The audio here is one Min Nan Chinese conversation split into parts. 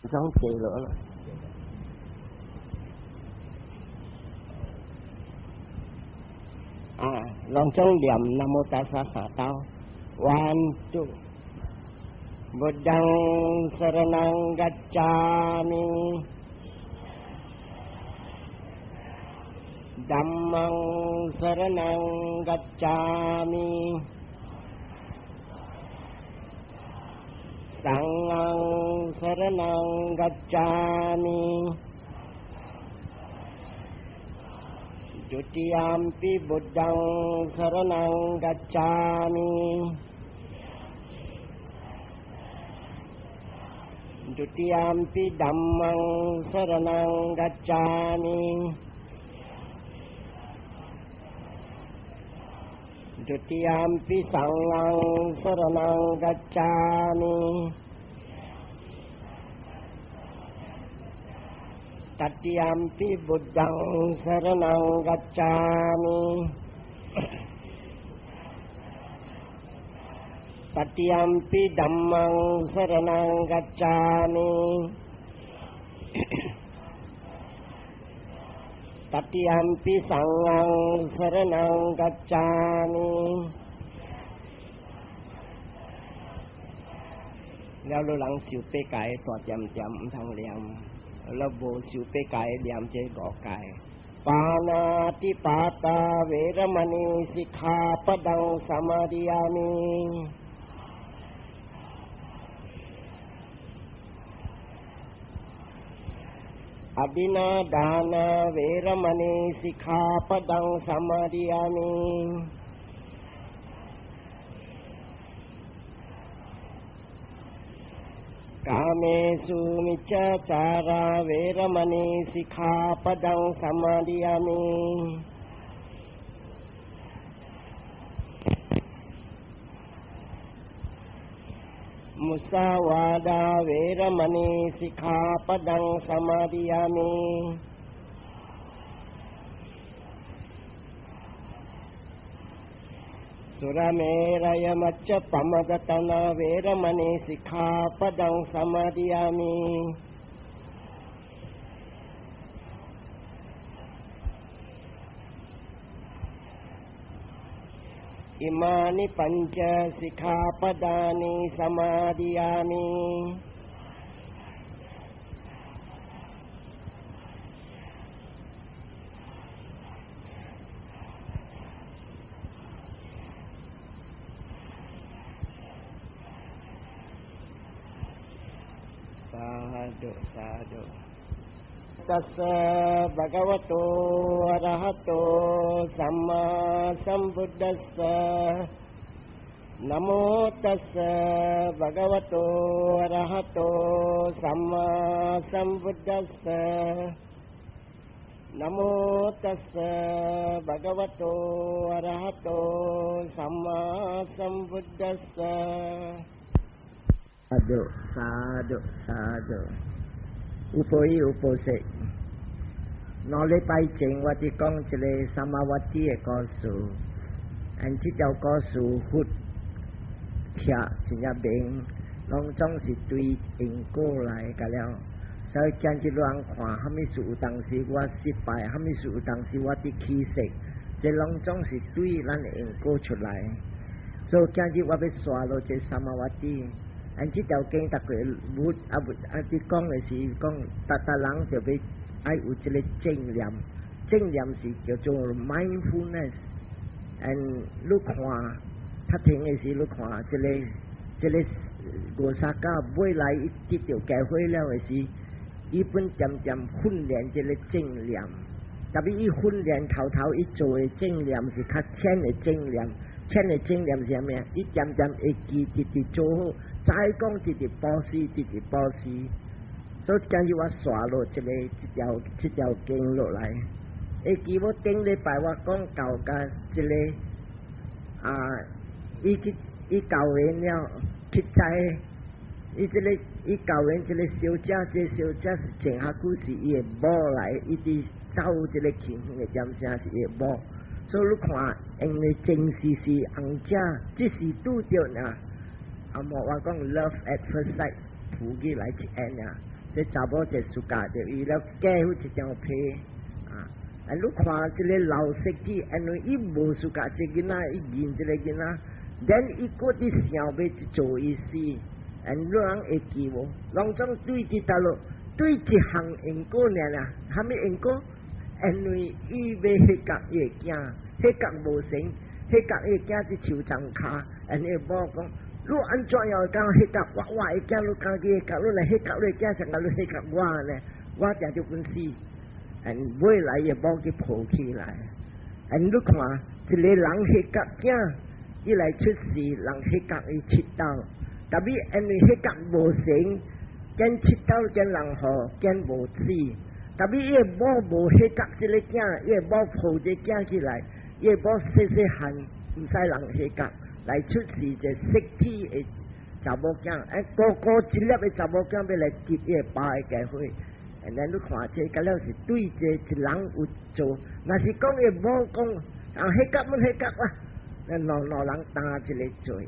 裝坐落啦。啊，攏總念南無達薩三兜，one two， Buddhang saranang gacchami， Dhammang saranang gacchami， Sanghang saranang gacchami。 Dutiyampi Buddhang saranang gacchami， Dutiyampi Dhammang saranang gacchami， Dutiyampi Sanghang saranang gacchami。 Tatiyampi Buddhang saranang gacchami， Tatiyampi Dhammang saranang gacchami， Tatiyampi Sanghang saranang gacchami。了，你人受八戒大點點毋通念，了無受八戒念這五戒。ปาณาติปาตาเวรมณีสิกขาปะดังสมาธิยามิ อดินาดานาเวรมณีสิกขาปะดังสมาธิยามิ กาเมสุมิจฉาจาราเวรมณีสิกขาปะดังสมาธิยามิ มุสาวาดาเวรมณีสิกขาปะดังสมาธิยามิ สุรเมรยมัจจปมดตนาเวรมณีสิกขาปะดังสมาธิยามิ อิมานิปัญจสิกขาปดานิสมาธิยามิ สาธุสาธุตัสสะภะคะวะโตอะระหะโตสัมมาสัมพุทธัสสะนะโมตัสสะภะคะวะโตอะระหะโตสัมมาสัมพุทธัสสะนะโมตัสสะภะคะวะโตอะระหะโตสัมมาสัมพุทธัสสะสาธุสาธุสาธุ有報應有報識。兩禮拜前我佇講一个三摩瓦蒂的故事，按這條故事佛聽真正明，攏總是對因果來個了。所以今日人看，啥物事有當時我失敗，啥物事有當時我佇起勢，這攏總是對咱的因果出來。所以今日我欲紲落這三摩瓦蒂。按這條經逐個無啊無啊，佇講的是講，逐逐人就欲愛有這个正念，正念是叫做 mindfulness。and 你看，讀聽的時你看，這个這个五沙迦尾來伊得著解火了的時，伊本漸漸訓練這个正念，特別伊訓練頭頭伊做的正念是較淺的正念，淺的正念是啥物啊？伊漸漸會記直直做好。再講直直布施，直直布施，所以今日我紲落這个這條這條經落來。會記我頂禮拜我講到甲這个啊，伊去伊教完了去知，伊這个伊教完這个小姐，這個小姐是前下久是伊的某來，伊佇走這个情形的點聲是伊的某，所以你看，因為前世是紅姐，這是拄著呢。啊，莫我講 love at first sight，抱起來一下爾，這查某就 suka 著伊了嫁予這張被啊！啊，你看這个老設計，因為伊無 suka 這囡仔，伊認這个囡仔，then 伊閣佇想欲做伊死，and 你人會記無？攏總對佇佗落，對一項因果爾啦，蝦米因果？因為伊欲彼角伊的囝，彼角無成，彼角伊的囝佇樹叢跤，and 伊某講：你按怎樣會敢彼角我我的囝，你敢去彼角？你來彼角你的囝，像共你彼角我呢？我定著本死。and 尾來伊某去抱起來，and 你看一个人彼角囝，伊來出世，人彼角伊七斗，但係因為彼角無成，見七斗見人予，見無死。但係伊某無彼角這个囝，伊某抱這囝起來，伊某細細漢毋使人彼角來出世，就識體的查某囝，哎，個個一粒的查某囝欲來接伊爸的家伙。然你看這個了是對這一人有做，若是講伊某講啊，彼角阮彼角啊，那兩兩人擔一个罪。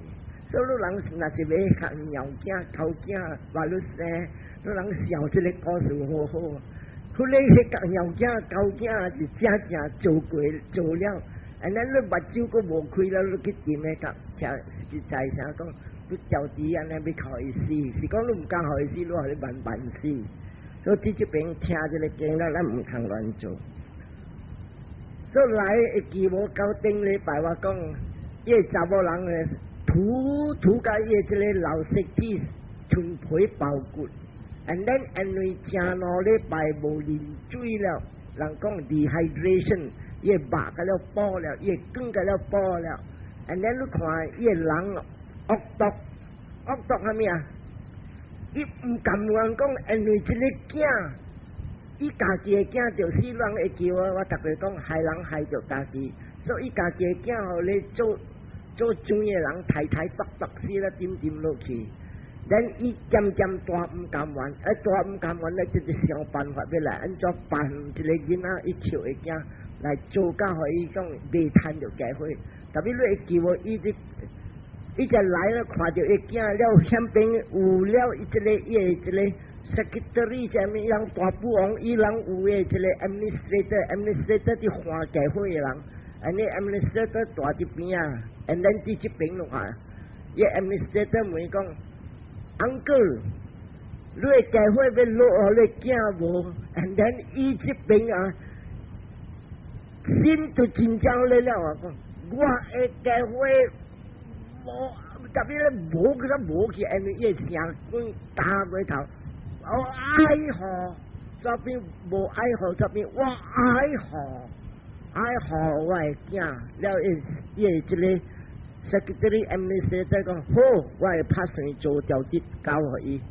所以你人若是欲學貓囝、狗囝，話你生，你人想這个故事好好。佢咧彼角貓囝、狗囝是正正做過做了，and then 你目睭閣無開了，你去掂彼角，聽實在啥講，你調佇按呢欲予伊死，是講你毋甘予伊死，你予伊慢慢死。所以佇這邊聽這个經了，咱毋通亂做。所以來會記無？到頂禮拜我講，伊个查某人咧，塗塗共伊這个老設體春皮包骨，and then 因為成兩禮拜無啉水了，人講 dehydration，伊肉共了補了，伊肝共了補了，and then 你看伊个人惡毒，惡毒蝦米啊？伊毋甘願講，因為這个囝，伊家己的囝就死人會記我，我逐個講害人害著家己，所以伊家己的囝予咧做做錢的人太太毒毒死了，點點落去。then 伊漸漸大毋甘願，啊大毋甘願咧，就是想辦法欲來按怎辦這个囡仔伊笑的囝來做甲予伊講袂趁著家伙。特別你會記無？伊這伊就來了，看著伊囝了，遐邊有了伊這个伊的這个 secretary 啥物人大富翁，伊人有的這个 administrator，administrator 佇看家伙的人，and 呢 administrator 蹛佇邊仔，and then 佇這邊落來，伊 administrator 問伊講：Uncle，你的家伙欲落予你囝無？and then 伊這邊啊，心就真正咧了啊！講我的家伙無，特別咧無佢都無去，因為伊聲滾打過頭，我愛予，這邊無愛予，這邊我愛予，愛予我的囝了伊伊這個 secretary administrator 講好，我會拍算做條啲交予伊。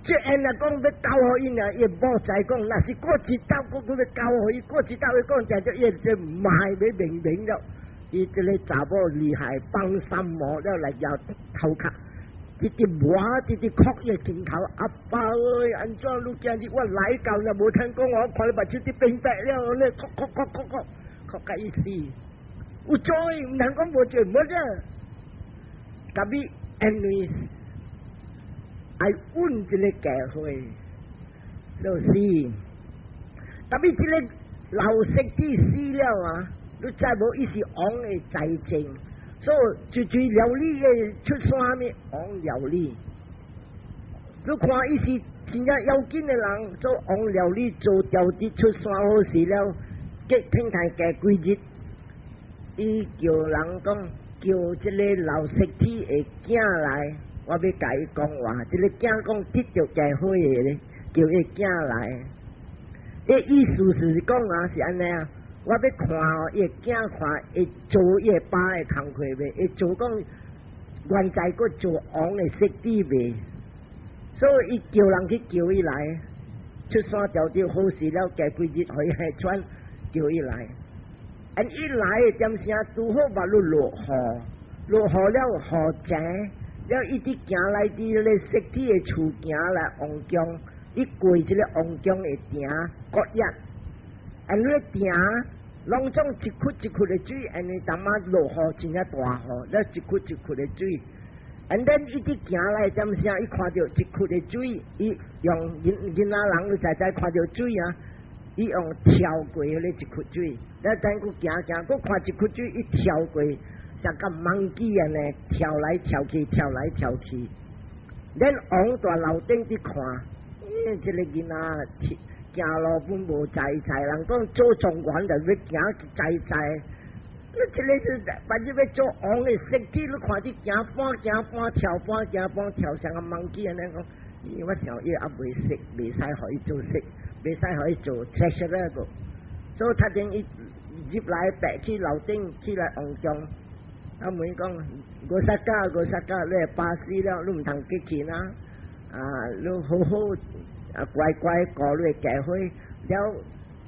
這因若講欲交予伊呢，伊某知講，若是過一道，閣閣欲交予伊，過一道伊講，就就伊這賣欲明明了。伊這个查某厲害，放三毛了來搖頭殼，直直磨，直直哭伊鏡頭。阿爸欸，按怎你今日我來到若無聽講，我看你目睭佇變白了，咧哭哭哭哭哭，哭共伊死。有罪，毋通講無罪，無啫。特別因為愛阮這个家伙，就是特別這个老設計死了啊！你知無？伊是王的財政，所以最最料理的出山物王料理。你看伊是真正要緊的人，做王料理做調節出山好勢了，結天台過幾日，伊叫人講叫這个老設計的囝來，我欲共伊講話。這个囝講得著家伙的咧，叫伊囝來。伊意思是講啊，是按呢啊。我欲看伊囝看會做伊爸的工課袂？會做講原在閣做王的設計袂？所以伊叫人去叫伊來，出山調調好勢了，過幾日回來傳叫伊來。and 伊來的點聲拄好目露落雨，落雨了雨正，了伊佇行來佇咧設計的厝行來王宮，伊過這個王宮的埕國業，and 咧埕攏總一窟一窟的水，因為當晚落雨真正大雨，了一窟一窟的水， And then 伊佇行來點聲，伊看著一窟的水，伊用囡囡仔人你知知看著水啊，伊用跳過彼個一窟水，了等閣行行，閣看一窟水，伊跳過，像個 monkey 按呢，跳來跳去，跳來跳去。咱王佇樓頂佇看，欸，這個囡仔行路本無在在，人講做狀元就欲行在在。你這個是反正欲做王的設計，你看你行半行半跳半行半跳，像個 monkey 按呢講。我想伊猶未識，袂使予伊做識，袂使予伊做 treasurer 個。所以他等伊入來白去樓頂去來王宮，啊問講：五薩迦，五薩迦，你會巴死了，你毋通激氣啦！啊，你好好啊，乖乖顧你的家伙了。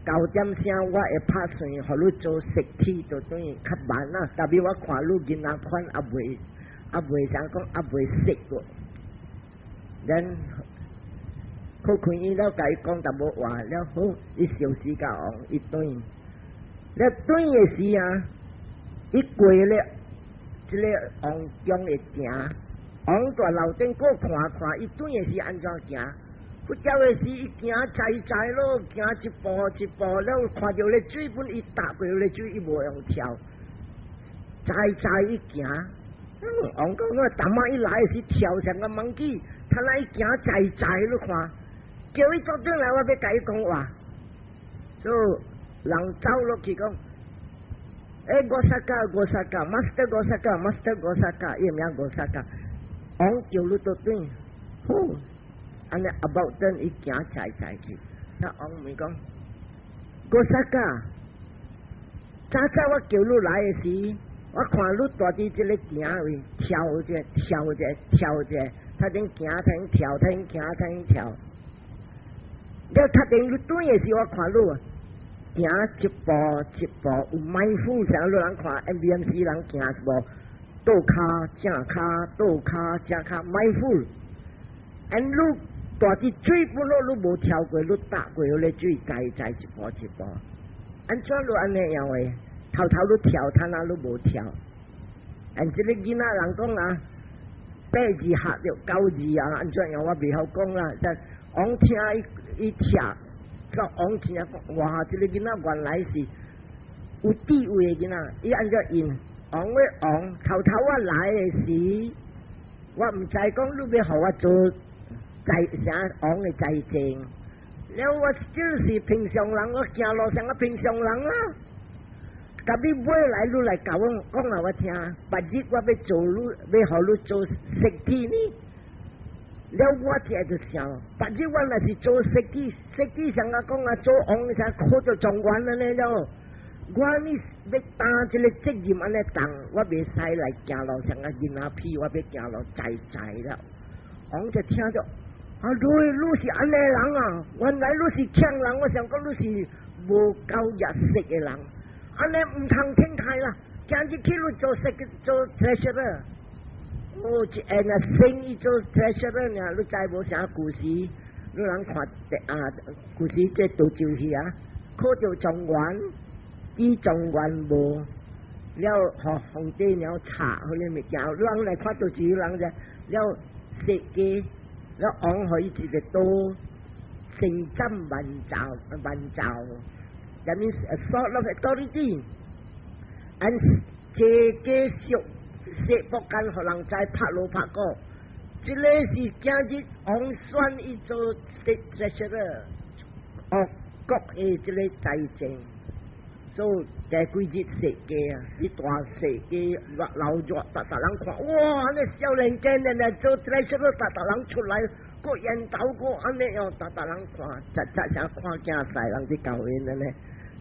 九點聲我會拍算，予你做實體，就等於較慢啦。特別我看你囡仔款猶未，猶未啥講，猶未識過。咱好看伊了，共伊講淡薄話了好，伊小時甲王伊轉，了轉的時啊，伊過了這个王宮的埕，王佇樓頂閣看看，伊轉的時按怎行？不曉的時，伊行在在咯，行一步一步了，看著咧水本伊踏過咧水，伊無用跳，在在伊行。王講我淡仔伊來的時跳像個 monkey，他來行在在你看，叫伊做轉來，我欲共伊講話。所以人走落去講，欸，五薩迦，五薩迦，Master 五薩迦，Master 五薩迦，伊名五薩迦，王叫你倒轉，好。按呢 about turn 伊行在在去，那王問講，五薩迦，早早我叫你來的時，我看你蹛佇這个埕位跳者跳者跳者，他頂行他頂跳，他頂行他頂跳。了他頂你轉的時，我看你行一步一步有 mindful，像你人看 MBMC 人行一步，倒跤正跤倒跤正跤 mindful。And 你蹛佇水本咯，你無跳過，你踏過彼个水，在在一步一步。按怎你按呢樣的？頭頭你跳，他那你無跳。按這个囡仔人講啊，八字學著九字啊，按怎樣我袂曉講啦。但王聽伊伊跳，到王聽講，哇！這个囡仔原來是有智慧的囡仔，伊按怎應？王咧王，頭頭我來的時，我毋知講你欲予我做在啥王的財政，了我就是平常人，我行路像個平常人啦。特別尾來你來教我講予我聽，別日我欲做你，欲予你做實體呢？了我這就想，別日我若是做實體，實體上啊講啊做王啥考做狀元按呢了。我呢欲擔這个責任按呢重，我袂使來行路像個囡仔屁，我欲行路在在了。王就聽著，啊，你你是按呢人啊？原來你是強人，我想講你是無夠熱識的人。按呢毋通聽開啦，今日去你做實做 treasurer，哦，一下啊生意做 treasurer 呢，你知無啥故事？你人看啊，故事這都就是啊，考著狀元，伊狀元無了，予皇帝了查彼个物件，人來看都是人者了設計了王予伊一個刀，成斬萬兆萬兆。That means a sword of authority。And 這個俗說不間，予人知拍鑼拍鼓，這个是今日王選伊做 treasurer，哦，國的這个財政，所以第幾日設計啊，伊大設計熱鬧熱，逐逐人看，哇！那少年家呢呢做 treasurer，逐逐人出來，閣緣投閣按呢樣，逐逐人看，實實像看競賽人佇教會呢。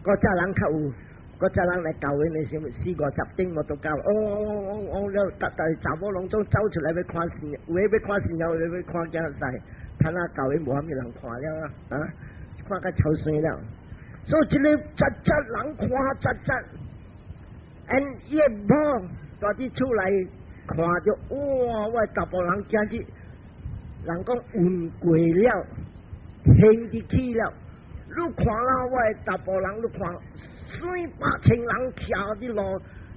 古早人較有，古早人來教會的時，四五十點我都到，哦哦哦哦了，逐逐查某攏總走出來欲看戲，有的欲看戲，有的欲看競賽，睇那教會無啥物人看了啊，啊，看甲抽生了。所以這个實實人看實實，and 伊的某蹛佇厝內看著，哇！我查埔人今日人講運過了，興佇去了。你看啦，我的查埔人，你看，四百千人徛佇路，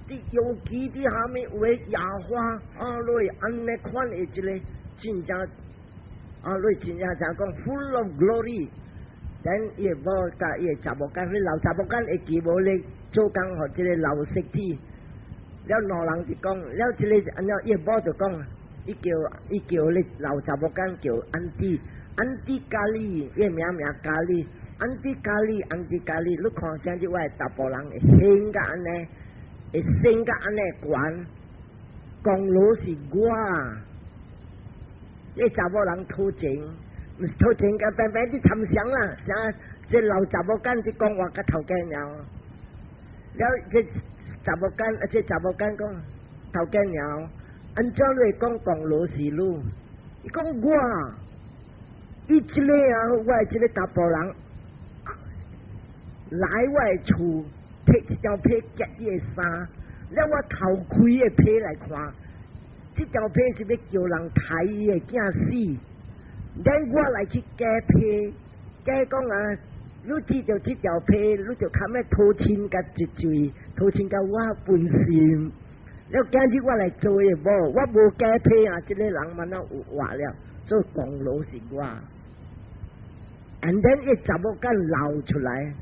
佇佇尤其佇下面有的野花，啊，落按呢款的一個真正，啊，落真正就講 full of glory。等伊的某佮伊的查某囝，彼老查某囝會記無咧做工予這个老實體。了兩人就講，了這个按怎伊的某就講，伊叫咧老查某囝叫 auntie，auntie 咖喱，伊名名咖喱，auntie 咖喱，auntie 咖喱，你看像這我的查埔人會升甲按呢，會升甲按呢懸，功勞是我，這查某人討情，毋是討情，共平平佇參詳啦，啥這老查某囝佇講話佮頭家娘，了這查某囝，這查某囝講頭家娘，按怎你會講功勞是你？伊講我，伊這个啊，我的這个查埔人來我的厝，提一條被夾伊的衫，了我頭開的被來看，這條被是欲叫人刣伊的囝死，咱我來去解被，解講啊，你織著這條被，你就較欲討親佮一嘴，討親佮我分心。了今日我來做的某，我無解被啊，這个人嘛哪有活了，所以功勞是我。And then 伊查某囝流出來，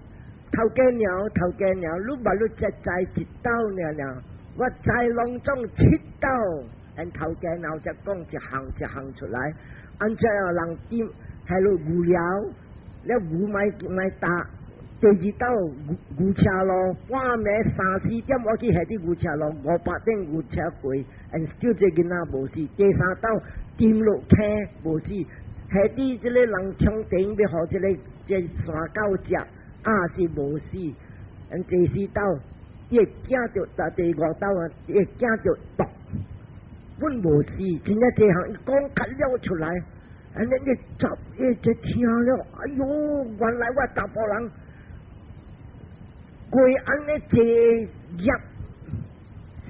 頭家娘，頭家娘，你捌你才知一斗爾爾，我知攏總七斗，and 頭家娘才講一項一項出來，按怎樣人點係落無聊，了牛莫莫踏。第二斗牛牛車路，半暝三四點我去下佇牛車路，500頂牛車過，and still 這囡仔無死。第三斗沉落坑無死，下佇這個人衝頂欲予這个這山狗食，也是無死。and 第四斗，伊的囝著，第五斗啊，伊的囝著毒，阮無死，真正這項伊講較了出來，按呢你十伊就聽了，哎喲，原來我查埔人過按呢濟業，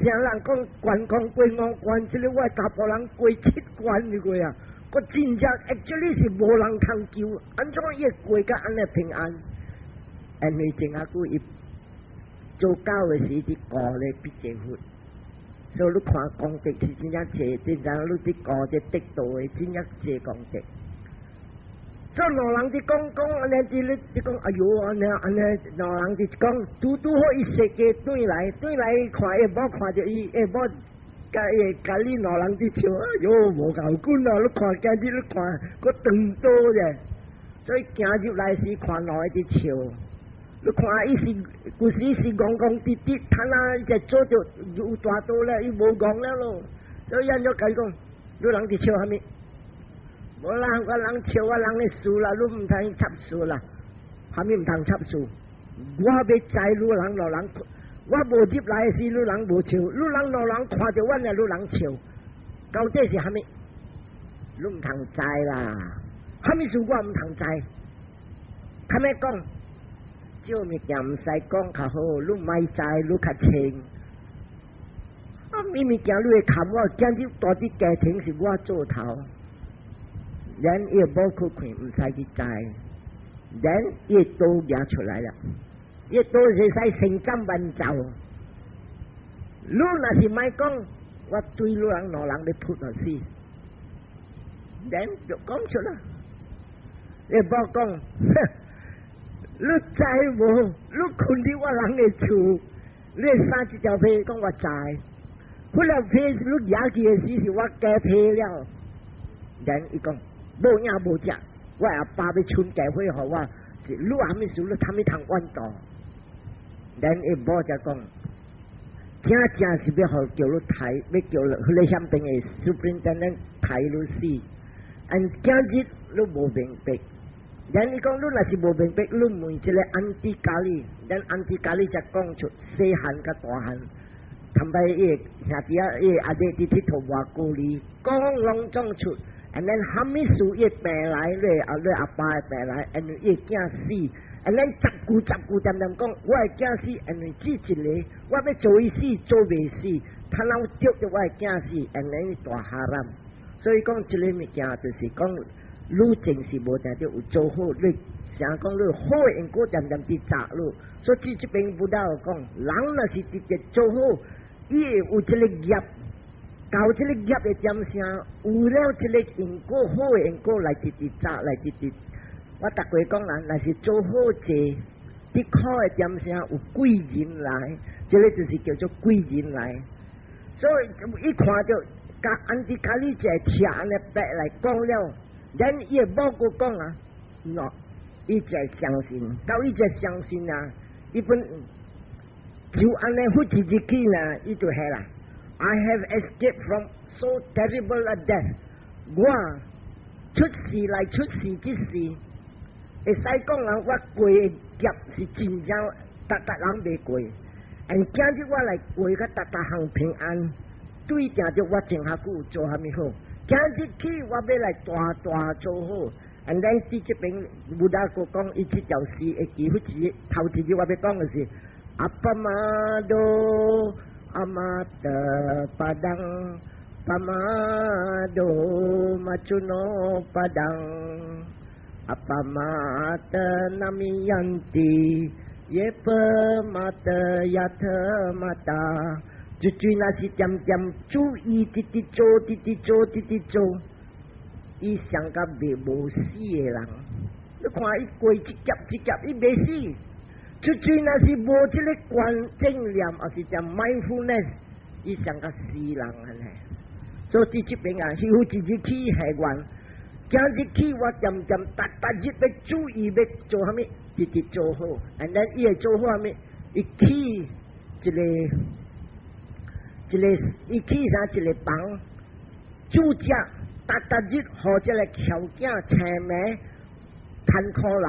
啥人講關公過五關，這个我查埔人過七關哩過啊！我真正 actually 是無人通救，按怎伊會過甲按呢平安？因為前仔久伊做狗的時，佇顧咧筆濟佛，所以你看功德是真正濟，真正你佇顧這得道的真正濟功德。所以兩人佇講講按呢，佇咧佇講，哎喲，按呢按呢，兩人佇講，拄拄好伊設計轉來，轉來看伊某看著伊，伊某共伊共你兩人佇笑，哎喲，無夠滾啊！你看今日你看，閣長刀咧，所以行入來時看兩个佇笑。你看伊是舊時是戇戇直直，他那伊就做著有大刀咧，伊無戇了咯。所以按怎共伊講，你人佇笑啥物？無啦，我人笑我人的事啦，你毋通插事啦。啥物毋通插事？我欲知你人兩人，我無入來時，你人無笑；你人兩人看著阮了，你人笑。到底是啥物？你毋通知啦。啥物事我毋通知？較欲講，這物件毋使講較好，你莫知，你較清。啊，物物件你會看我，今日住佇家庭是我做頭。咱伊某去看，毋使去知。咱伊刀舉出來了，伊刀會使成斬萬走。你若是莫講，我對你人兩人欲噗予死。咱就講出來，伊某講，你知無？你睏佇我人的厝，你衫這條被講我知。彼條被你舉起的時是我解被了。咱伊講無影無跡，我阿爸欲剩家伙予我，是你啥物事你啥物通怨妒？咱伊某才講，真正是欲予叫你刣，欲叫彼个遐邊的 superintendent 刣你死。按今日你無明白，咱伊講你若是無明白，你問這个 auntie 咖喱，咱 auntie 咖喱才講出細漢佮大漢。坦白伊兄弟啊，伊阿弟佇佚佗外孤兒，講攏總出，and then 啥物事伊病來，你阿你阿爸會病來，因為伊囝死，and then 十句十句恬恬講，我的囝死，因為這一个，我欲做伊死做袂死，他若著著我的囝死，and then 大哈濫。所以講這个物件就是講，你前世無定著有做好，你成講你好的因果恬恬佇責你。所以這邊佛陀講，人若是直直做好。伊會有這個業，到這個業的點聲，有了這個因果好的因果來直直扎來直直。我逐過講啦，若是做好事，佇苦的點聲有貴人來，這個就是叫做貴人來。所以伊看著共安提卡利一個車按呢白來講了，咱伊的某閣講啊，喏，伊才相信，到伊才相信啊，伊本就按呢呼一日起呢，伊就係啦。I have escaped from so terrible a death。我出世來出世之時，會使講啊，我過的劫是真正逐逐人袂過。但今日我來過較逐逐項平安，對定著我前較久做蝦米好。今日起我欲來大大做好。And then 佇這邊 Buddha 閣講，伊這條詩會記彼一頭一日我欲講的是 Appamado amata padam pamado matthuno padam appamata namayanti ye pamata yatha mata。就最若是恬恬注意，直直做，直直做，直直做，伊上甲袂無死的人。你看伊過一劫一劫，伊袂死。就最若是無這個觀正念，抑是講 mindfulness，伊上甲死人按呢。所以佇這邊啊，希有一日起下願，今日起我恬恬逐逐日欲注意欲做啥物，直直做好。And then 伊會做好啥物？伊起一個。一個伊起啥一個房，煮食，逐逐日予這個抾囝青暝貧苦人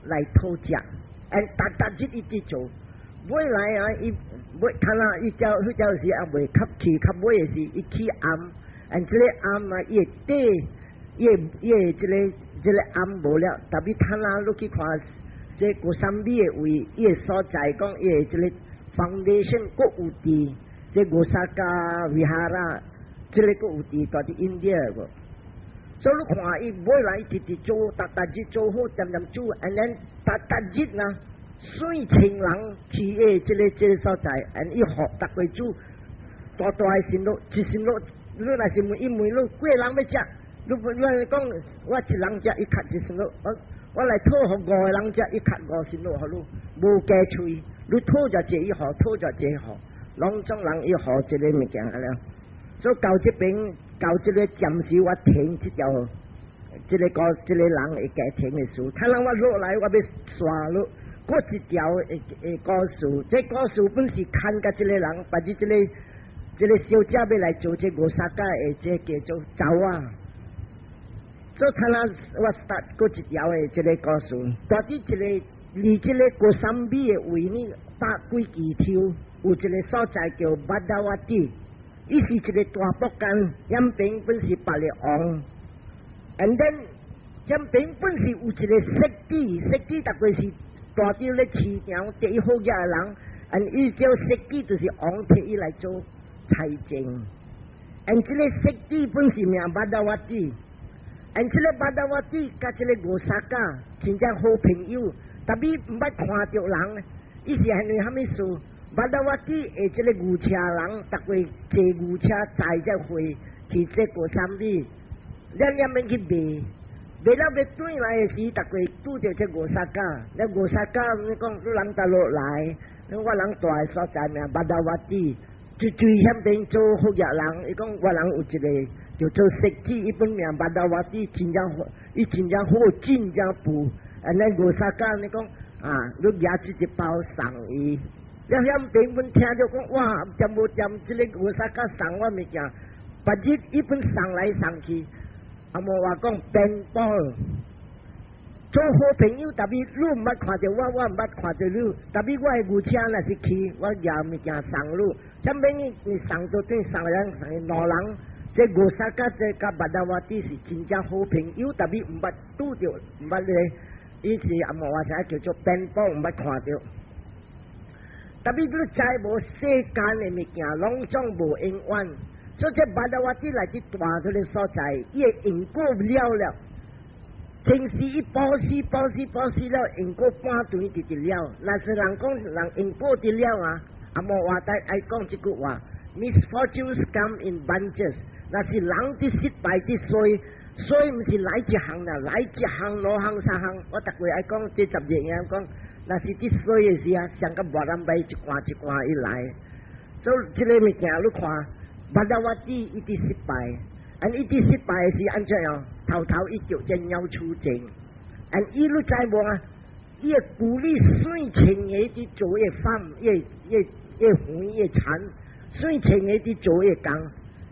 來討食，and 逐逐日伊直做。尾來啊，伊尾看啦，伊叫彼條時也未較去較尾的時，伊起庵，and 這個庵啊，伊會底，伊會伊會這個這個庵無了，特別看啦，你去看這高山美的位，伊的所在講，伊的這個 foundation 閣有佇。這 Ghosaka Vihara，這個閣有佇蹛佇 India 個。所以你看伊尾來直直做，逐逐日做好，恬恬煮，and then 逐逐日呢，水千人去的這個這個所在，and 伊予逐個煮大大的心路，一心路，你若是問伊問你幾個人欲食，你你講我一人食，伊較一心路，我我來討予五個人食，伊較五心路予你，無加喙，你討就這伊予，討就這予。攏總人伊予這個物件了，所以到這邊到這個暫時我停這條，這個個這個人會家庭的事，他讓我落來，我欲刷落，閣一條的的故事，這故事本是牽佮這個人，把這這個這個小姐欲來做這 Ghosaka 的，這叫做走啊。所以他那我 start 閣一條的這個故事，到底這個離這個 Kosambi 的位呢，百幾支抽。有一個所在叫 Bhadravati，伊是一個大僕干，衍邊本是別個王，and then 衍邊本是有一個設計，設計逐個是大張咧市場第一好額的人，and 伊叫設計就是王提伊來做財政，and 這個設計本是名 Bhadravati，and 這個 Bhadravati 佮這個 Ghosaka 真正好朋友，特別毋捌看著人，伊是因為蝦米事？Bhadravati 的這個牛車人，逐個坐牛車載這貨去這 Kosambi，兩兩邊去賣，賣了欲轉來的時，逐個拄著這 Ghosaka，那 Ghosaka 你講你人佗落來，我人蹛的所在名 Bhadravati，就最遐邊做好額人，伊講我人有一個叫做設計，伊本名 Bhadravati，真正好，伊真正好，真正富，按呢 Ghosaka 你講啊，你舉這一包送伊。了遐邊本聽著講哇，恬無恬，這個 Ghosaka 送我物件，別日伊本送來送去，啊無話講變寶，做好朋友，特別你毋捌看著我，我毋捌看著你，特別我的牛車若是去，我舉物件送你，啥物你送到轉送人送兩人，這 Ghosaka 這佮 Bhadravati 是真正好朋友，特別毋捌拄著，毋捌咧，伊是啊無話啥叫做變寶，毋捌看著。特別你知無世間的物件，攏總無永遠。所以這 Bhadravati 來佇蹛這個所在，伊的因果了了。平時伊布施布施布施了，因果半斷直直了。若是人講人因果佇了啊，啊無話帶愛講這句話， Misfortunes come in bunches。若是人佇失敗佇衰，衰毋是來一項啦，來一項、兩項、三項。我逐月愛講這十日樣講，若是佇衰的時啊，像個無人買一罐一罐伊來。所以這个物件你看，Bhadravati 伊佇失敗，and 伊佇失敗是按怎樣？頭頭伊著這鳥鼠症，and 伊你知無啊？伊的龜梨媠穿的佇做伊的 farm，伊伊伊園伊田，媠穿的佇做伊的工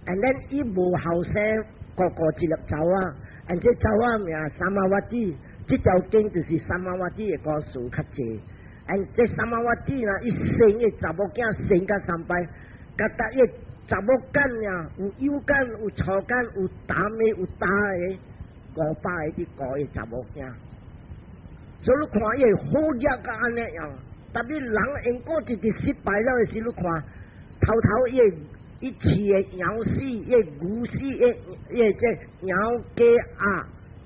，and then 伊無後生，顧顧一粒查某仔，and 這查某仔名 Samavati，這條經就是 Samavati 的故事較濟。And 這 Samavati 啦，伊生的查某囝生甲三擺，佮逐伊查某囝爾有幼囝、有粗囝、有淡的、有焦的，500个佇顧伊查某囝。所以你看伊好額甲按呢樣，特別人因果直直失敗了的時，你看頭頭伊伊飼的羊死，伊牛死，伊伊這羊雞鴨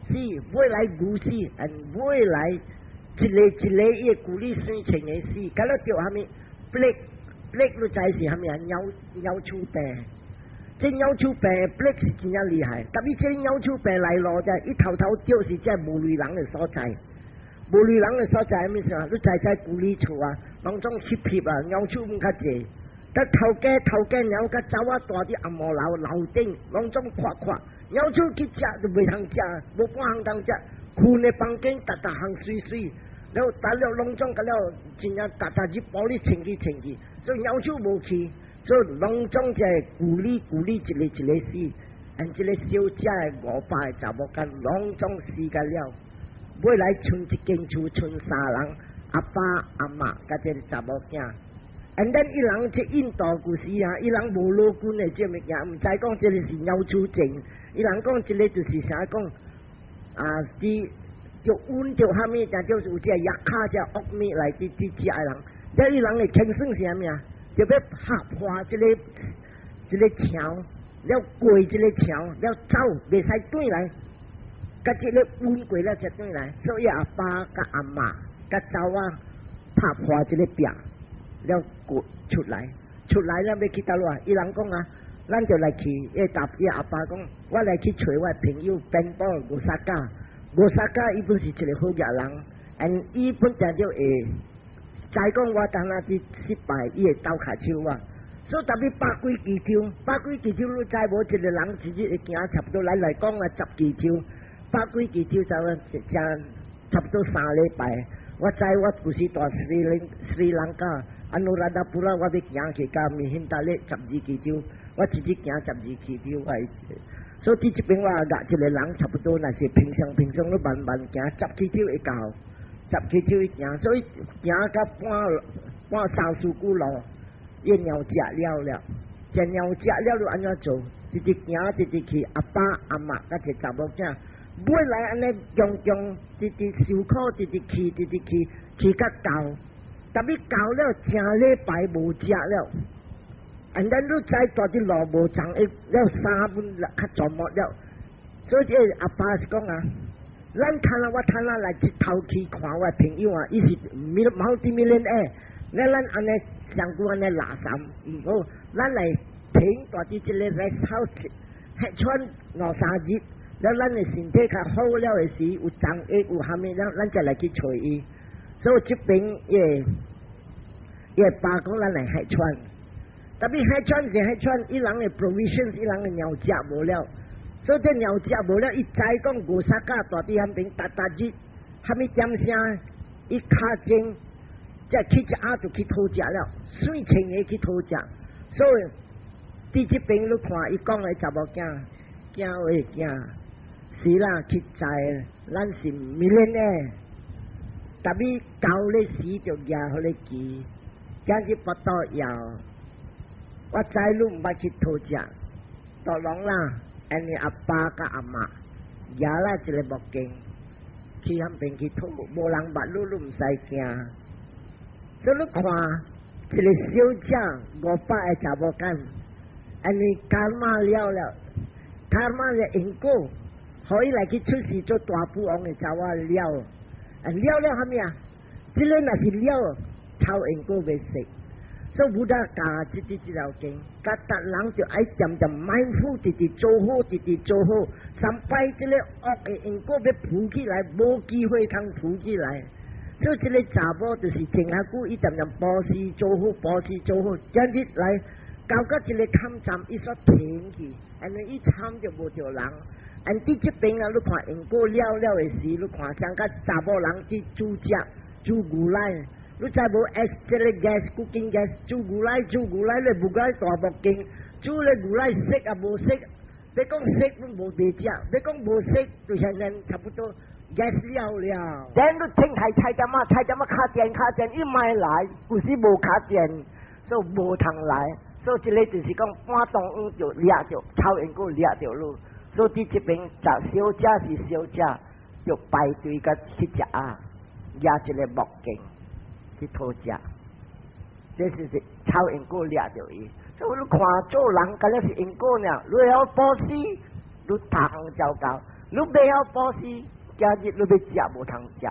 死，尾來牛死，and 尾來一个一个伊的龜梨媠穿的死，佮了著蝦米？Plague，plague 你知是蝦米啊？鳥鳥鼠病，這鳥鼠病 plague 是真正厲害，特別這鳥鼠病來路者，伊頭頭著是這無閒人的所在。無閒人的所在，啥物事啊？你知知龜梨厝啊，攏總翕翕啊，鳥鼠毋較濟。但頭家頭家鳥佮查某蹛佇紅毛樓樓頂，攏總看看，鳥鼠去食就袂通食，無半項通食。睏的房間逐逐項媠媠，了逐了攏總佮了真正逐逐日玻璃清去清去，所以鳥鼠無去，所以攏總這龜梨龜梨一个一个死，and 這个小姐的500個查某囝攏總死甲了。尾來賰一間厝，賰三人，阿爸阿媽佮這个查某囝。And then 伊人這印度故事啊，伊人無腦筋的這物件，毋知講這个是鳥鼠症，伊人講這个就是啥講啊？佇著瘟著蝦米，就就是有這藥卡這惡物來佇佇食的人，了伊人的傾算是啥物啊？就欲拍破這个這个牆，了過這个牆，了走，袂使轉來。佮這个瘟過了才轉來，所以阿爸佮阿媽佮查某拍破這个壁，了過出來，出來了欲去佗落？伊人講啊，咱就來去，伊答伊阿爸講，我來去揣我朋友邊寶 Gosaka，Gosaka 伊本是一个好額人，and 伊本定著會知講我當那佇失敗，伊會鬥跤手我。所以特別百幾支抽，百幾支抽你知無？一个人一日會行差不多來來講啊，十支抽。百幾支抽就正差不多3禮拜。我知我舊時蹛 Sri Lanka Anuradhapura，我欲行去到 Mihintale 12支抽，我一日行十二支抽。我所以佇這邊我額一個人差不多，若是平常平常，你慢慢行十支抽會到，十支抽會行，所以行到半半三四久路，伊鳥食了了，食鳥食了你按怎做？直直行，直直去，阿爸阿媽佮一個查某囝。尾來按呢，強強直直受苦，直直去，直直去，去甲到，特別到了正禮拜無食了，and then 你知蹛佇路無長，了衫本較全無了，所以這個阿爸是講啊，咱趁啊，我趁啊來這頭去看我朋友啊，伊是 multi millionaire，咱咱按呢上久按呢垃圾毋好，咱來停蹛佇這個 rest house，歇喘兩三日。了，咱的身體較好了的時，有長益有蝦米了，咱再來去揣伊。所以這邊伊伊爸講咱來歇喘，特別歇喘是歇喘，伊人的 provision，伊人的糧食無了，所以這糧食無了，伊知講 Gosaka 蹛佇遐邊，逐逐日蝦米點聲，伊敲鐘，再去一下就去討食了，媠穿的去討食。所以佇這邊你看，伊講的查某囝，囝的囝。是啦，實在咱是 millionaire，特別舊咧時就舉彼个旗，今日腹肚枵，我知你毋捌去討食，大龍啦，𪜶阿爸佮阿媽舉啦一个木棍，去遐邊去討，無人捌你，你毋使驚。所以你看，一个小姐500個查某囝，按呢 karma 了了，karma 的因果。予伊來去出世做大富翁的查某了，啊了了蝦米啊？這个若是了，臭因果袂食。所以 Buddha 教這啲這條經，教逐人就愛漸漸 mindful，直直做好，直直做好。三擺這個惡的因果欲浮起來，無機會通浮起來。所以這個查某就是前下久，伊漸漸布施做好，布施做好，今日來到到這個坎站，伊煞停去，因為伊參就無著人。and 佇這邊啊，你看因果了了的時，你看像個查某人去煮食、煮牛奶，你知無？S 這個 gas cooking gas 煮牛奶煮牛奶，你牛奶大木鏡煮咧牛奶熟也無熟，欲講熟攏無袂食，欲講無熟就現在差不多 gas 了了。等你天開菜點仔，菜點仔卡電卡電，伊莫來，有時無卡電，所以無通來。所以這個就是講半當黃就掠著，臭因果掠著你。所以佇這邊食小食是小食，就排隊佮去食啊，舉一個木鏡去討食，這是是臭因果掠著伊。所以你看做人，敢若是因果爾，你會曉布施，你逐項糟糕；你袂曉布施，今日你欲食無通食。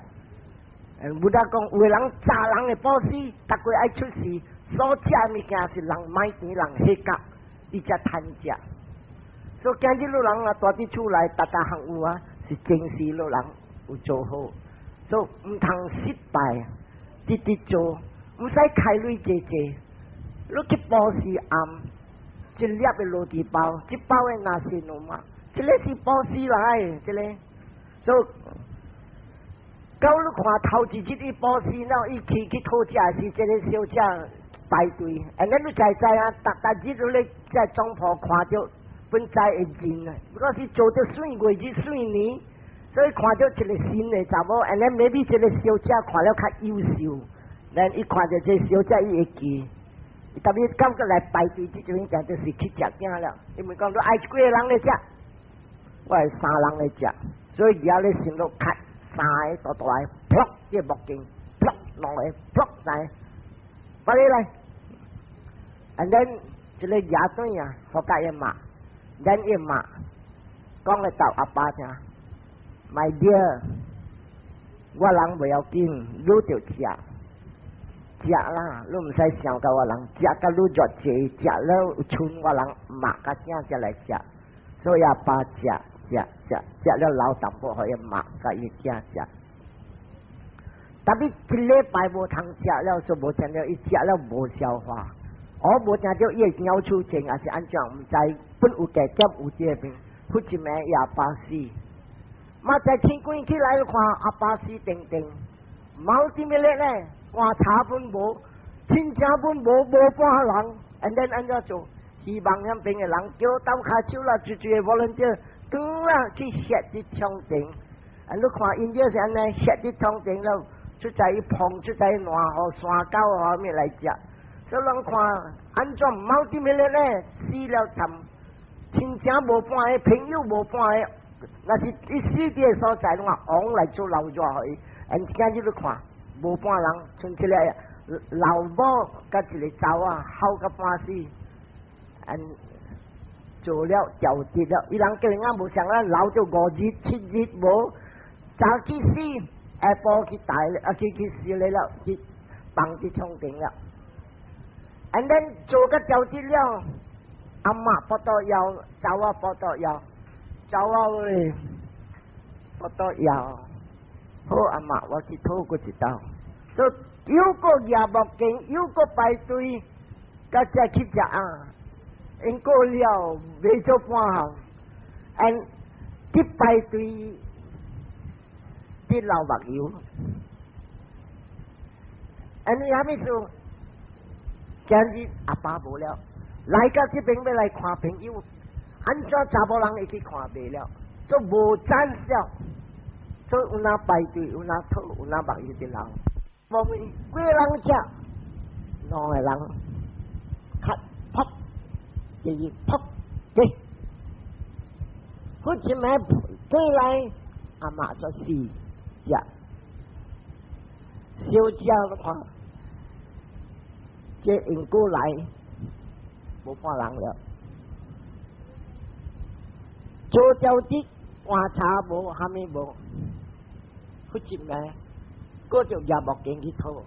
Buddha 講，有的人炸人的布施，逐個愛出事，所食物件是人買錢人彼角，伊才趁食。所以今日你人啊，蹛佇厝內，逐逐項有啊，是前世你人有做好，所以毋通失敗，直直做，毋使開鐳濟濟。你去布施暗，一粒的螺絲包，一包的 nasi lemak，這個是布施來，這個，所以到你看頭一日伊布施了，伊去去討食時，這個小姐排隊，and then 你知知啊，逐逐日都咧在總鋪看著。本知會認啊，我是做著歲月日歲年，所以看著一個新的查某，and then maybe 這個小姐看了較優秀，then 伊看著這個小姐伊會記，特別感覺來排隊這種件就是去食囝了，因為講你愛幾個人來食，我係三人來食，所以而家咧先落卡三個大大個，噗，這個木鏡，噗，兩個，噗，三個，把你來，and then 這個牙對啊，福甲伊罵。咱伊罵，講來逗阿爸聽，My dear，我人袂要緊，你著食，食啦，你毋使想到我人，食甲你熱濟，食了有剩我人媽佮囝才來食，所以阿爸食食食食了留淡薄，予伊媽佮伊囝食。特別一禮拜無通食了，說無聽著伊食了無消化。我無聽著伊會尿出症，還是按怎，毋知本有加減有這個病，忽一暝伊阿爸死。嘛在天光起來看阿爸死定定，貓點咩咧咧？棺柴本無，親情本無，無半人，and then 按怎做？希望遐邊的人叫鬥跤手啦，一一個 volunteer，轉啦去設佇床頂。啊，你看𪜶這是按呢設佇床頂了，出在伊碰，出在爛雨山狗啊物來食。所以人看按怎貓點咩咧咧？死了慘，親情無半個，朋友無半個。若是伊死佇个所在，攏話王來做老熱予伊。and 今日你看，無半人，剩一個老母佮一個查某仔，哭甲半死，and 做了調節了。伊人叫伊仔無像咱留著五日、七日無，早起死，下晡去大啊去去死了，去放佇床頂了。and then 做甲調節了，阿嬤腹肚枵，查某仔腹肚枵。查某仔喂，腹肚枵，好阿嬤，我去討閣一道。所以又閣舉木鏡，又閣排隊，佮再去食啊。因過了袂做半項，and 去排隊佇流目油。and 你啥物事？今日阿爸無了，來到這邊欲來看朋友。按怎查某人會去看袂了，所以無讚了，所以有哪排隊，有哪討，有哪目油佇流。無問幾個人食，兩個人，咳噗，第二噗，對，好一暝過來，阿媽說死食，小姐你看，這因過來，無半人了。做調節，棺柴無，蝦米無，忽一暝，閣就舉木鏡去討，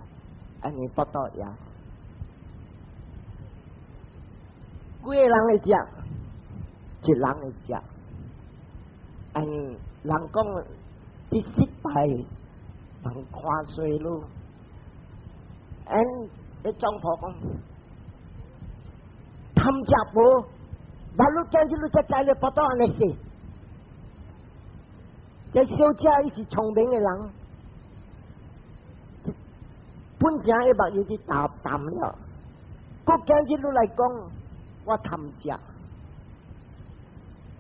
按呢腹肚枵。幾个人會食？一人會食。人講你失敗，人看衰咯。你丈婆講，貪食無，把你今日你才知你腹肚按呢細。這小姐伊是聰明的人，本正伊目睭就淡淡了。閣今日你來講，我貪食。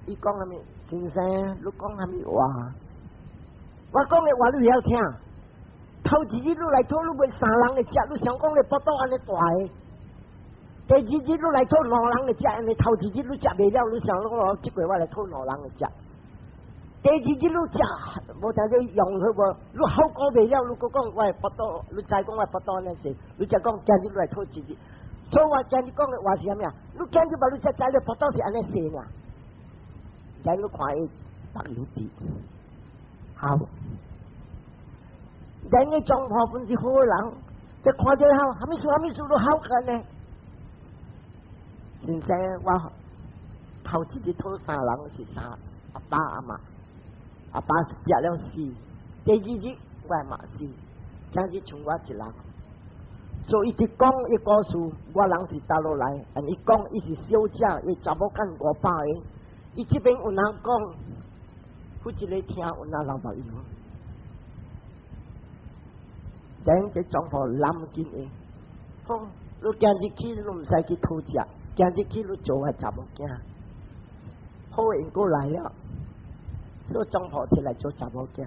伊講啥物？先生，你講啥物話？我講的話你會曉聽。頭一日你來討，你欲三人會食，你想講你腹肚按呢大个。第二日你來討兩人會食，因為頭一日你食袂了，你想講我這回我來討兩人會食。第二日你食，無聽說用好無？你好過袂了，你閣講我的腹肚，你知講我腹肚按呢細，你才講今日你來討一日。所以我今日講的話是啥物啊？你今日把你才知你腹肚是按呢細爾。咱你看伊目睭滴，好。咱个狀況本是好人，這看這好，啥物事啥物事都好緊呢。先生，我頭一日討三人是三阿爸阿媽，阿爸食了死，第二日我嘛死，今日剩我一人。所以伊直講伊故事，我人是佗落來，但伊講伊是小姐，伊查某幹500個。伊這邊有人講，負一个聽有人流目油。等這丈夫攬緊伊，好，你今日去你毋使去討食，今日去你做我查某囝，好緣過來了，所以丈夫起來做查某囝，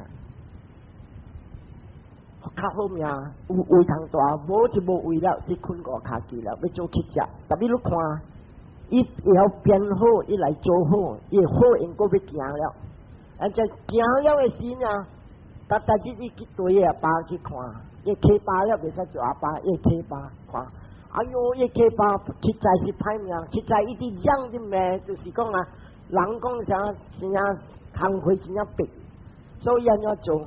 較好命，有位通蹛，無就無位了，去睏五跤去了，欲做乞食。特別你看，伊會曉變好，伊來做好，伊好緣閣欲行了，啊，這行了的時呢，逐逐日伊去對伊阿爸去看。伊起爸了，袂使做阿爸，伊起爸看，哎喲，伊起爸實在是歹命，實在伊佇養的命，就是講啊，人講啥，真正工課真正白，所以按怎做？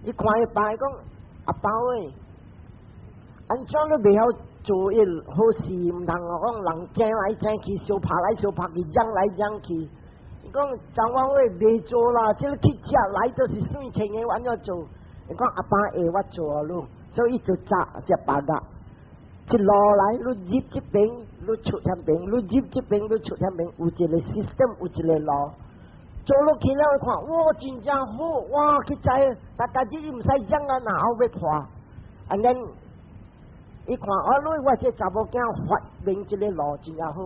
伊看伊爸講，阿爸喂，按怎你袂曉做一好事？毋通講人爭來爭去，相拍來相拍去，嚷來嚷去。伊講張我喂袂做啦，這个乞食來就是算錢的，按怎做？伊講阿爸會我做咯，所以伊就紮隻白鴿，一路來你入這邊，你出遐邊，你入這邊，你出遐邊，有一個 system，有一個路，做落去了，看哇，真正好，哇！去知，逐逐日伊毋使嚷啊，然後欲看，按呢伊看啊，你我這查某囝發明這個路真正好，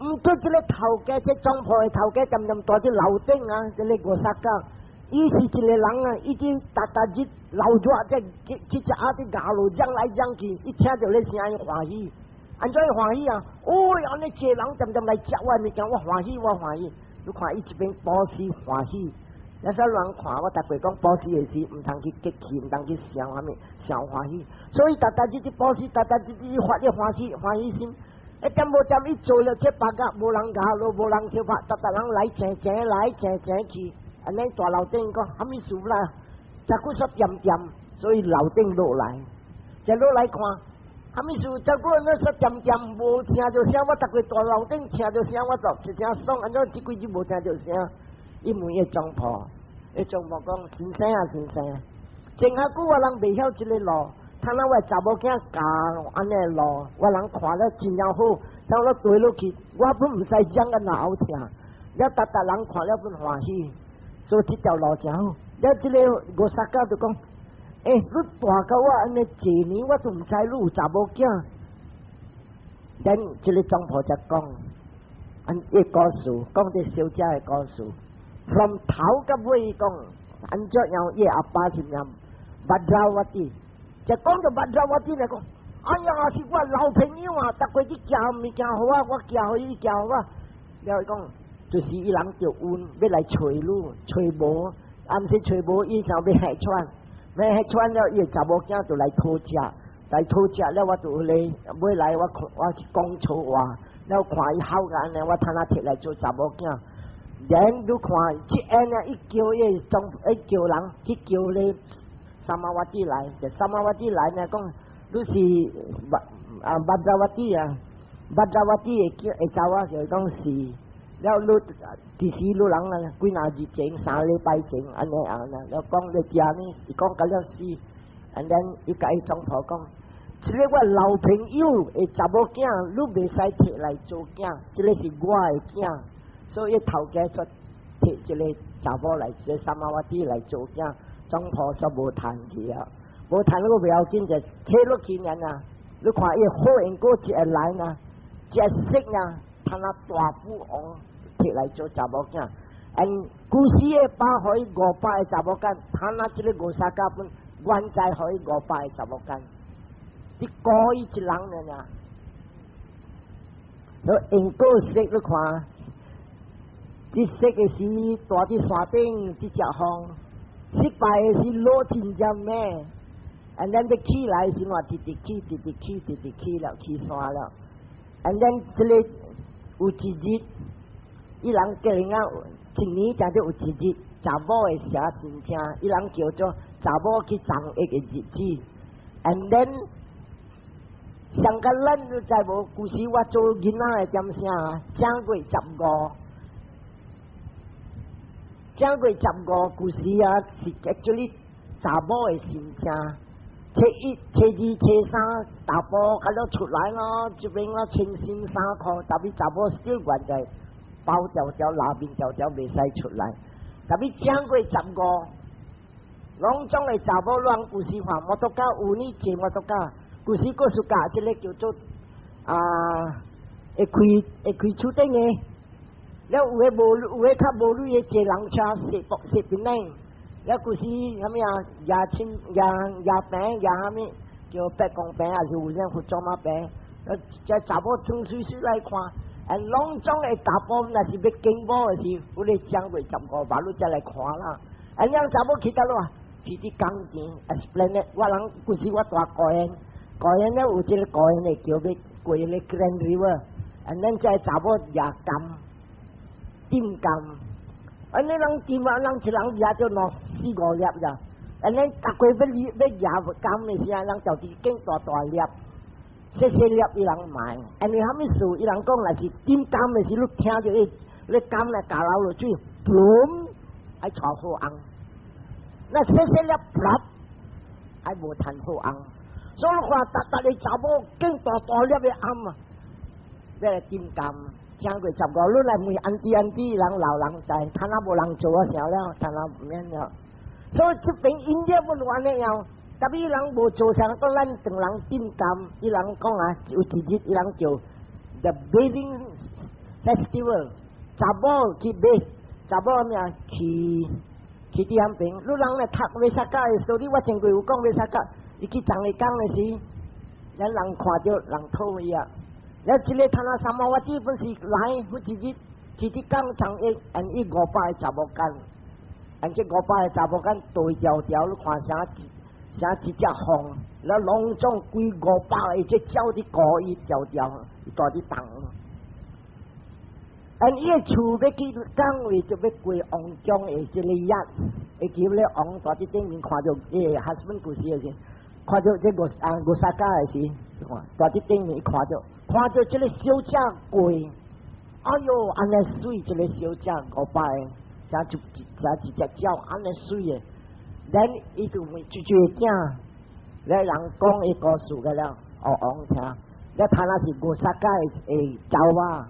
毋過這個頭家，這總鋪的頭家，恬恬蹛佇樓頂啊，這个五沙港。伊是一個人啊，已經逐逐日流熱，這去去食阿啲牙路嚷來嚷去，伊聽著咧聲伊歡喜，按怎伊歡喜啊？哦，按呢濟人恬恬來食我物件，我歡喜，我歡喜。你看伊這邊布施歡喜，那啥人看我逐過講布施的時，毋通去激氣，毋通去想啥物，想歡喜。所以逐逐日去布施，逐逐日去發咧歡喜歡喜心。一點無點伊做了這百個，無人咬咯，無人相拍，逐逐人來請請來請請去。按呢大樓頂講啥物事啦？這久說恬恬，所以樓頂落來，這落來看，啥物事？這久那說恬恬，無聽著聲，我逐個大樓頂聽著聲，我就一聲爽，按怎這幾日無聽著聲？伊問伊總鋪，伊總鋪講：先生啊，先生，前下久我人袂曉這个路，睇下我查某囝教按呢路，我人看了真正好，當我對落去，我本毋使講個鬧聽，了逐逐人看了本歡喜。所以這條路真好，了這个五沙家就講：欸，你蹛甲我按呢濟年，我都毋知你有查某囝。咱這个總鋪才講，按伊故事，講這小姐的故事，從頭到尾講，按怎樣伊阿爸是名巴拉瓦蒂，就講到巴拉瓦蒂來講，哎呀，是我老朋友啊，逐過去寄物件予我，我寄予伊，寄予我，了伊講。就是伊人著運欲來揣你，揣無，啊毋是揣無，伊想欲害喘，欲害喘了，伊的查某囝就來討食，來討食了，我就來，尾來我看我是講錯話，了看伊好個按呢，我趁仔提來做查某囝。連你看，這按呢，伊叫伊總，伊叫人去叫咧三馬瓦蒂來，這三馬瓦蒂來呢，講你是巴啊巴扎瓦蒂啊， Bhadravati 的囝會走啊，就講是了，你其實你人啊，幾若日前3禮拜前按呢按呢，了講你食呢，伊講甲了死，and then 伊共伊丈婆講，這個我老朋友的查某囝，你袂使提來做囝，這個是我的囝，所以頭家說提這個查某來，這個 Samavati 來做囝，丈婆說無趁去啊，無趁個不要緊，就提落去爾啊，你看伊好緣果一個來呢，一個色呢，他那大富翁提來做查某囝，and 古時的爸予伊500個查某囝，他那這個五三甲本原在予伊五百個查某囝。你顧伊一人爾爾，所以因果色你看，這色的時蹛佇山頂，這隻風，失敗的時落真正猛，and then 欲起來時嘛，直直起，直直起，直直起了，起山了。and then 這個有一日，伊人叫人啊，一年才得有一日，查某會寫真聽，伊人叫做查某去送一個日子，and then 上個咱你知無？舊時我做囡仔的點聲，正月十五，正月十五舊時啊，是 actually 查某的神聖。初一、初二、初三，查埔較了出來咯，這邊咯穿新衫褲，但是查某小原在包條條、拉面條條袂使出來。但是正月十五，攏總的查某攏舊時看摩托卡有呢坐摩托卡。舊時閣是教這個叫做啊，會開厝頂的，了有的無有的較無鐳的坐人車踅踅邊頂，了舊時啥物啊，椰青椰椰餅椰啥物叫伯公餅，還是有啥福州仔餅，了這查某穿媠媠來看，啊，攏總的查埔若是欲經某的時，有咧正月十五，馬路才來看啦。啊，樣查某去佗落啊？去佇工田，Esplanade，我人舊時我蹛高園。高園咧有這個高園的橋欲過咧 Grand River，啊，咱這查某舉柑，點柑，啊，你人點啊，人一人舉著兩四五粒咋，啊，咱逐個欲欲舉柑的時陣，人就佇揀大大粒，細細粒伊人買，因為啥物事？伊人講若是點柑的時，你聽著伊，你柑來咬落去，嘣，愛帶好紅，那細細粒啪，愛無趁好紅。所以看，逐逐个查某揀大大粒的頷啊，欲來點柑，正月十五，你來問 auntie auntie 人老人知，他若無人做啊啥了，他若毋免了。所以這邊音樂本按呢樣，特別伊人無做啥，講咱唐人點柑，伊人講啊，有一日伊人叫 The Bathing Festival，查某去買，查某咩啊去去佇遐邊，你人來讀 Vesakha 的時候，我前過有講 Vesakha。伊去送伊工的時，咱人看著人討伊啊。了，這個他那 Samavati 本是來，好一日去佇工送伊，按伊五百個查某囝，按這五百個查某囝對條條，你看啥啥一隻鳳，了攏總規五百個這鳥佇顧伊條條，伊蹛佇東。按伊的厝欲去工位，就欲過王宮的這個驛，會記咧王蹛佇頂面看著伊的 husband 故事的時。看著這個啊五三家的時，蹛佇頂面看著，看著這個小姐過，哎喲，按呢媠，這個小姐五百個，像一像一隻鳥按呢媠的，then 伊就問舅舅的囝，咧人講伊故事個了，予王聽，咧他那是五三家的的查某，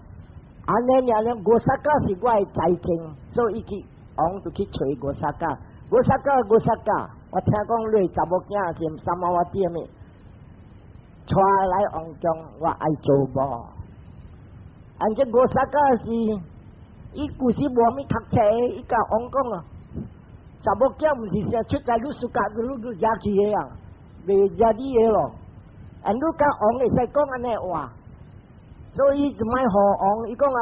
按呢爾咧五三家是我的財政，所以伊去王就去揣五三家，五三家五三家。我聽講你查某囝是 Samavati 的，帶來王宮，我愛做某。按這五三家是，伊舊時無啥物讀冊，伊共王講啊，查某囝毋是啥出在你暑假你你惹去的啊，袂惹你的咯。按你共王會使講按呢話，所以就莫予王，伊講啊，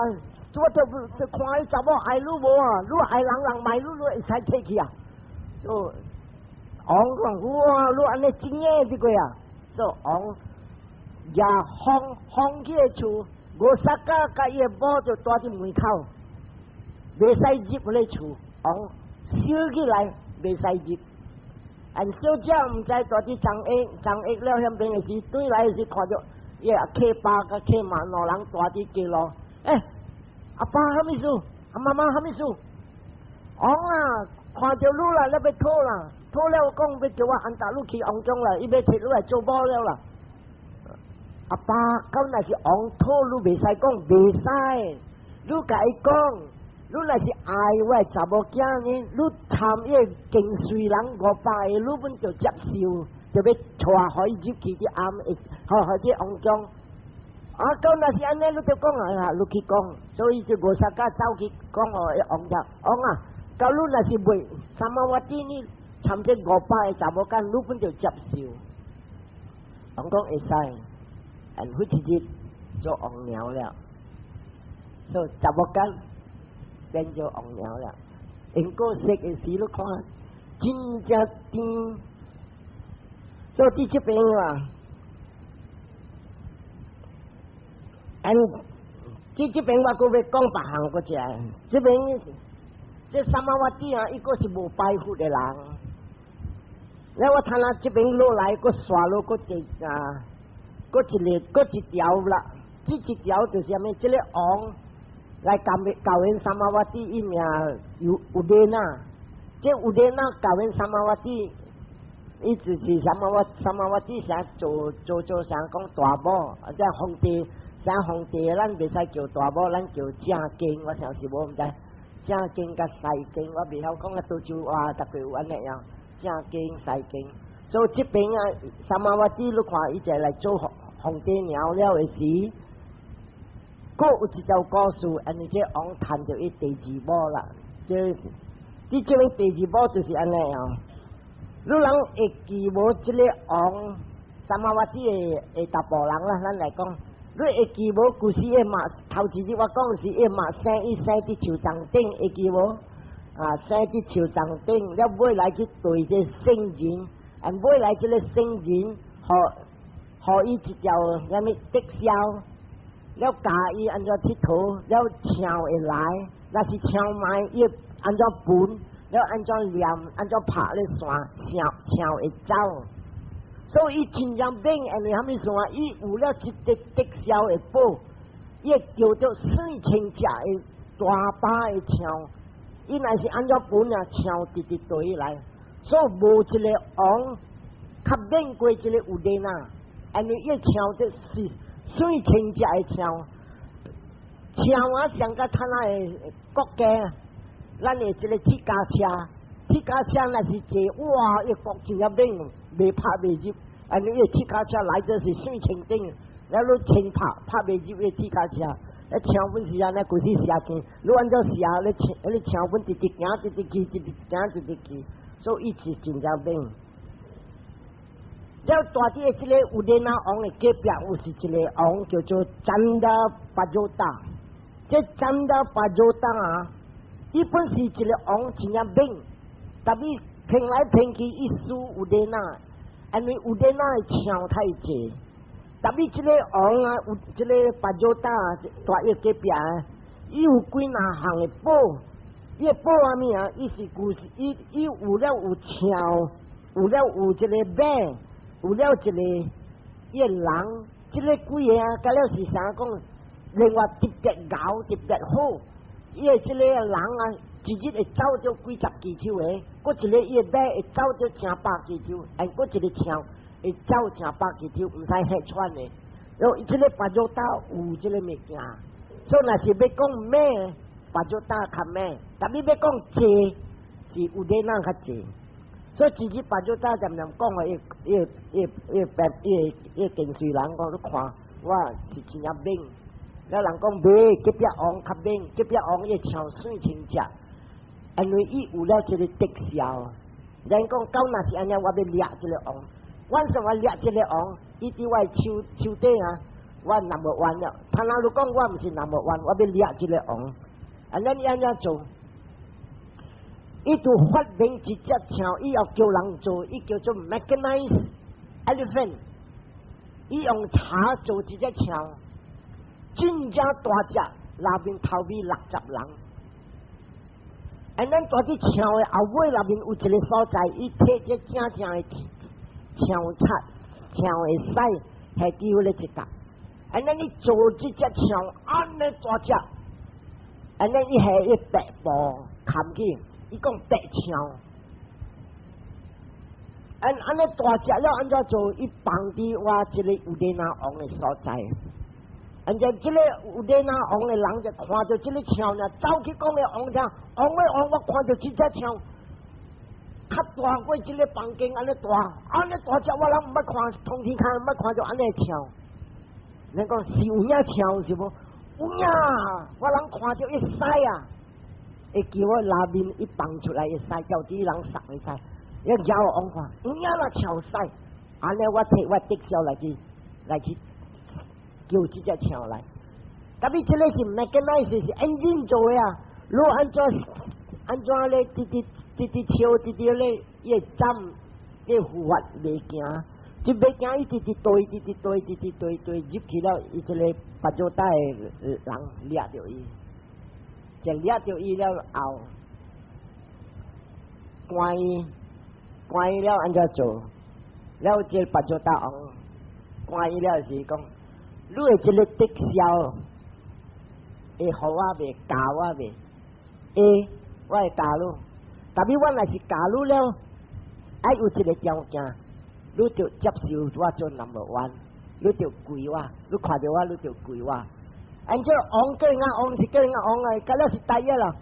我就看伊查某愛你無啊，你愛人人買你，你會使提去啊。所以王講哇，你按呢真的這個啊，所以王也放放去的厝，五三家共伊的某就蹛佇門口，袂使入咧厝，王燒起來袂使入。按小姐毋知蹛佇張屋，張屋了遐邊的時，轉來的時看著，伊契爸佮契媽兩人蹛佇街路，欸，阿爸啥物事？阿媽媽啥物事？王啊，看著你啦，你欲討啦，討了講欲叫我安達你去王宮啦，伊欲提你來做某了啦。阿爸，敢若是王討你袂使講，袂使，你共伊講，你若是愛我的查某囝呢，你參伊個跟隨人五百个，你本就接受，就欲帶予伊入去佇暗，予予佇王宮。啊，敢若是按呢，你就講啊，你去講，所以就五薩迦走去講予王聽，王啊，假你若是袂三馬我佇你參這五百个查某囝，你本就接受。王講會使。彼一日做王娘了，所以查某囝變做王娘了。因果識的時，你看真正甜。所以佇這邊啊，and 這邊我閣欲講別項閣一個，這邊這三馬瓦蒂啊，伊閣是無拜佛的人。了我睇下這邊落來，閣刷落閣一啊。閣一个，閣一條啦，這一條就是啥物？這个王來教教𪜶三馬瓦蒂，伊名有有蓮啊。這有蓮啊，教𪜶三馬瓦蒂，伊就是三馬瓦三馬瓦蒂啥做做做啥講大某，啊，這皇帝啥皇帝，咱袂使叫大某，咱叫正經，我想是無毋知正經佮西經，我袂曉講啊，漳州話逐個有按呢樣，正經西經。所以這邊啊，三馬瓦蒂你看，伊就來做皇帝娘了的時，閣有一條故事，因為這王趁著伊第二某啦。這佇這個第二某就是按呢啊。你人會記無？這个王三馬瓦蒂的的查埔人啦，咱來講，你會記無？舊時的媽頭一日我講是伊媽生伊生佇樹叢頂，會記無？啊，生佇樹叢頂，了尾來去對這聖人，啊，尾來這个聖人，予予伊一條啥物竹簫，了教伊按怎𨑨迌，了象會來，若是象來，伊會按怎歕，了按怎念，按怎拍咧線，象象會走。所以伊真正猛，因為啥物事啊？伊有了這個竹簫的寶，伊會叫著四千隻的大把的象，伊若是按怎歕啊，象直直對來。所以無一個王較猛過這個有蓮啊！因為伊象這是四千隻的象，象啊上較較那個國家，咱的這個鐵甲車，鐵甲車若是坐，哇！伊國真正猛，袂拍袂入。因為伊鐵甲車來這是四千頂，了你槍拍拍袂入伊鐵甲車。啊，槍本是按呢，規時射箭，你按怎射，你槍你槍本直直行，直直去，直直行，直直去，所以伊是真正猛。了蹛佇的這个有蓮啊王的隔壁有是一个王叫做詹達巴祖達。這詹達巴祖達啊，伊本是一个王真正猛，但伊拼來拼去，伊輸有蓮啊，因為有蓮啊的象太濟。但伊這个王啊，有這个巴祖達蹛伊隔壁，伊有幾若項的寶，伊的寶啥物啊？伊是舊時，伊伊有了有象，有了有這个馬。有了一个伊个人，這个幾个啊，佮了是啥講？另外特別𠢕，特別好，伊个這个人啊，一日會走著幾十支手的，閣一个伊个馬會走著成百支手，還閣一个象會走成百支手，毋使氣喘的。然後這个巴祖達有這個物件，所以若是欲講猛，巴祖達較猛，但你欲講濟，是有蓮啊較濟。所以一日巴祖達漸漸講予伊伊伊伊伊伊跟隨人講，你看我是真正猛。了人講袂，隔壁王較猛，隔壁王伊象四千隻，因為伊有了這个竹簫。人講到若是按呢，我欲掠這个王。為什麼掠這个王？伊佇我手手底啊，我 number one 了。他若你講我毋是 number one，我欲掠這个王。按呢你按怎做？伊就發明一隻象，伊要叫人做，伊叫做 mechanized elephant。伊用柴做一隻象，真正大隻，內面頭尾60人。按咱蹛佇象的後尾內面有一个所在，伊提這正正的象刷、象的屎，下佇彼个一角。按呢伊做這隻象按呢大隻，按呢伊係一白布冚去，伊講白象。按按呢大隻了，按怎做？伊放佇我這个有電腦王的所在。按這這个有電腦王的人就看著這个象呢，走去講予王聽，王的王，我看著這隻象較大過這个房間按呢大，按呢大隻我人毋捌看，通天看毋捌看著按呢象。你講是有影象是無？有影，我人看著會使啊！會叫我內面一放出來會使，叫啲人殺會使。一咬王看，有影啦象使。按呢我提我直銷來去來去叫這隻象來。特別這個是 mechanize 是 engine 做的啊！如果按怎按怎咧，直直直直笑，直直咧，伊會針，伊會護法袂行。就袂行，伊直直對，直直對，直直對對入去了，伊這個白做帶的人掠著伊，就掠著伊了後，關伊，關伊了按怎做？了這個白做大王關伊了是講，你的這个直銷會予我袂？教我袂？會，我會教你。特別我若是教你了，愛有一個條件。你就接受我做 number one，你就跪我，你看著我，你就跪我。按這王叫人家王是叫人家王啊，敢若是第一啦。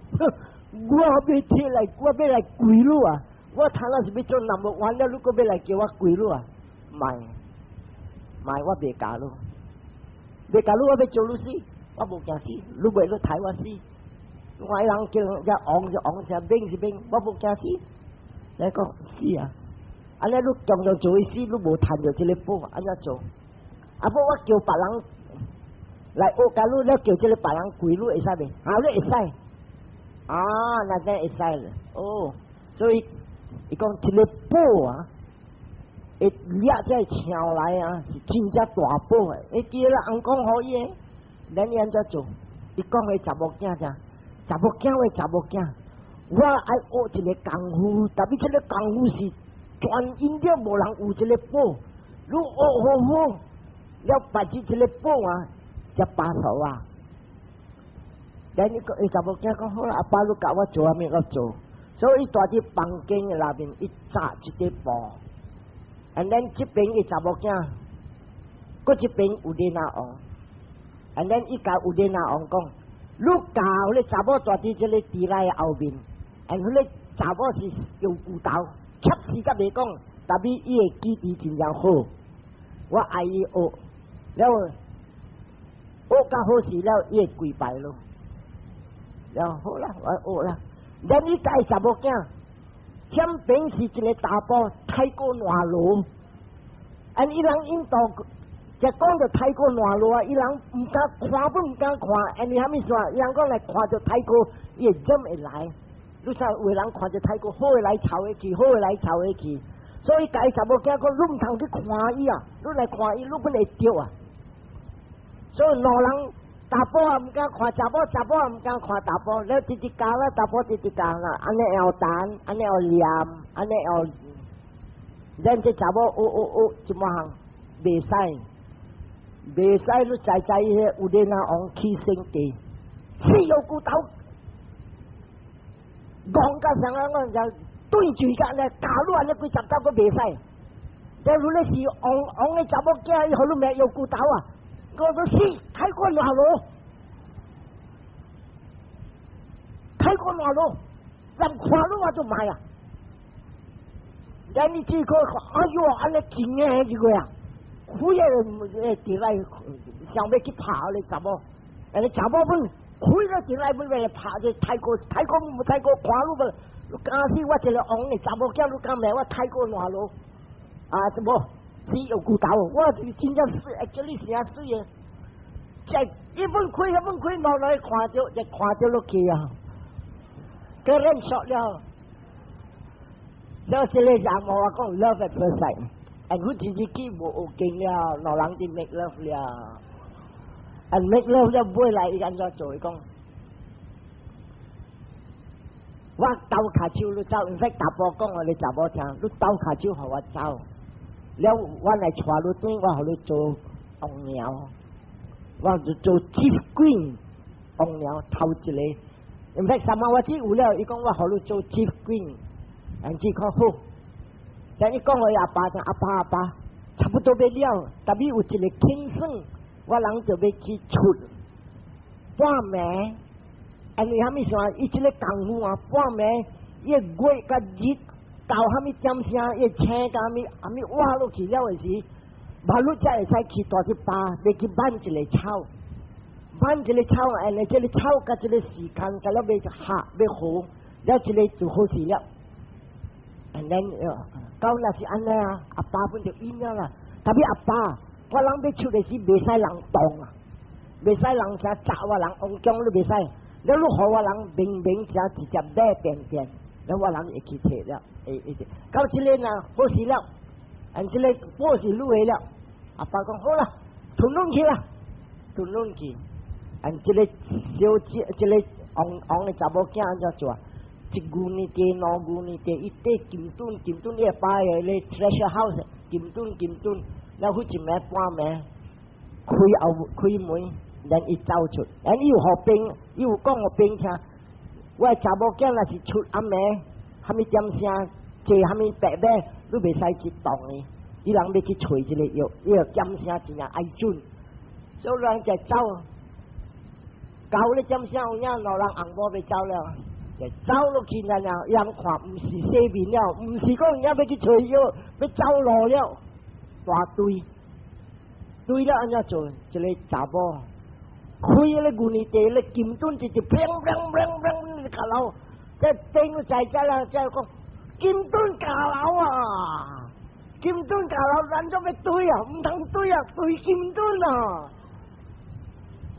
我欲起來，我欲來跪你啊！我頭仔是欲做 number one 了，你閣欲來叫我跪你啊？莫，莫，我袂共你，袂共你，我欲做你死，我無驚死，你袂你刣我死。我人叫人家王就王，是兵是兵，我無驚死。你講死啊！按呢你強強做伊死，你無趁著這个寶，按怎做？啊，無我叫別人來學共你，了叫這个別人跪你會使袂？啊，你會使。啊，那這會使了。哦，所以伊講這个寶啊，會掠這個象來啊，是真正大寶的。你記得翁講予伊的，咱按怎做？伊講予查某囝聽，查某囝的查某囝，我愛學一个功夫，特別這个功夫是全印度無人有這个寶，你學好好，了把這這个寶啊，才巴手啊。咱伊講，伊查某囝講好啦，阿爸你教我做啥物我做，所以伊蹛佇房間的內面，伊紮一塊布，and then 這邊伊查某囝，閣這邊有電腦王，and then 伊共有電腦王講，你教你查某蹛佇這个豬內後面，and 彼个查某是藥骨頭。恰死甲袂講，特別伊的記憶真正好，我愛伊學，了學較好勢了，伊會跪拜咯。了好啦，我學啦。咱伊共查某囝，前邊是一个查埔，太過爛路，啊！伊人印度就講著太過爛路啊，伊人毋敢看，不毋敢看，因為啥物事？伊人講來看著太過，伊會怎會來？你知有的人看著太過好的來吵下去，好的來吵下去，所以共查某囝講，你毋通去看伊啊！你來看伊，你本會著啊！所以兩人查埔也毋敢看查某，查某也毋敢看查埔，了直直教啦，查埔直直教啦，按呢會彈，按呢會念，按呢會，咱這查某學學學，這麼項袂使，袂使，你知知彼个有電啊王起生氣，死藥骨頭！戇甲啥啊？我就對住甲呢，教你按呢幾十走閣袂使。假如你是王王的查某囝，伊予你罵藥骨頭啊！我說死，太過爛路，太過爛路，人看你我就罵啊！咱你這個，哎喲，按呢真的這個啊，開个佇來想欲去拍咧查某，按呢查某本。開了進來欲來拍這太過太過太過看你無，你敢死我一个王的查某囝，你敢罵我太過爛路？啊，這無死藥骨頭，我真正水，actually 是啊水的，這一分開一分開，落來看著就看著落去啊，個人說了，了這個人我講 love at first sight，哎，佢自己無學經了，兩人就 make love 了。啊，make love 了尾來伊按怎做？伊講，我鬥跤手你走，毋使查埔講予你查某聽，你鬥跤手予我走，了我來帶你轉，我予你做王娘。我就做 chief queen，王了頭一個。In fact，三萬我只有了，伊講我予你做 chief queen，人只講好。但伊講予阿爸講阿爸阿爸，差不多欲了，tapi 有一個輕算，我人就欲去出半暝。因為蝦米啥？伊這個功夫啊，半暝伊個月佮日到蝦米點聲，伊星佮蝦米蝦米挖落去了的時，馬路才會使去大一巴，欲去挽一個草，挽一個草，and 這個草佮這個時間，佮了欲下欲好，了這個就好勢了。And then 到若是按呢啊，阿爸本就應了啦。tapi 阿爸，我人欲出的時，袂使人動啊，袂使人啥砸我人，王宮都袂使。了你予我人明明正直接馬便便，了我人會去提了，會會到這個呢好勢了，and 這個寶是你的了。阿爸講好啦，吞落去啦，吞落去。and 這個小姐，這個王王的查某囝按怎做？一牛年地，兩牛年地，伊綴金盾，金盾伊會擺個咧 treasure house，金盾金盾，了彼一暝半暝開後開門。然伊走出，然伊有予兵，伊有講予兵聽。我查某囝若是出暗暝，蝦米點聲，坐蝦米白馬，你袂使去動伊。伊人欲去揣這個藥，伊個點聲真正愛準，所以人就走。到咧點聲有影，老人紅毛欲走了，就走落去了了，伊人看毋是洗面了，毋是講伊欲去揣藥，欲走路了，大隊，隊了按怎做？一個查某。開彼個牛奶茶咧，金盾直直砰砰砰砰較老，這頂在這啦，這講金盾交流啊，金盾交流，咱做欲對啊，毋通對啊，對金盾啊。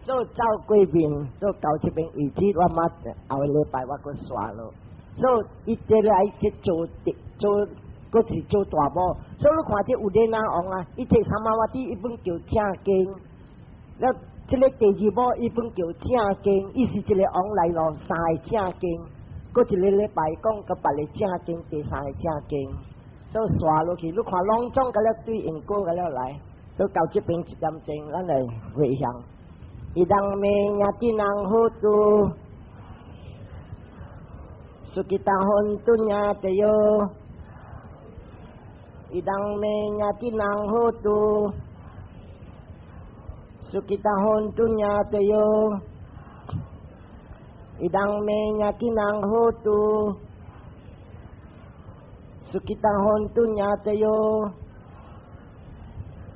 所以走過邊，所以到這邊為止，我媽後個禮拜我閣煞咯。所以伊這來去做做，閣是做大某。所以你看這有練阿王啊，伊提三媽我佇伊本叫正經，了。這個第二某伊本叫正經，伊是一個王來咯，三個正經，閣一個禮拜講閣別個正經，第三個正經，所以煞落去，你看攏總佮了對因果佮了來，所以到這邊一點鐘，咱來回向。Idam me ñātinam hotu sukhita hontu ñātayo Idam me ñātinam hotu sukhita hontu ñātayo Idam me ñātinam hotu sukhita hontu ñātayo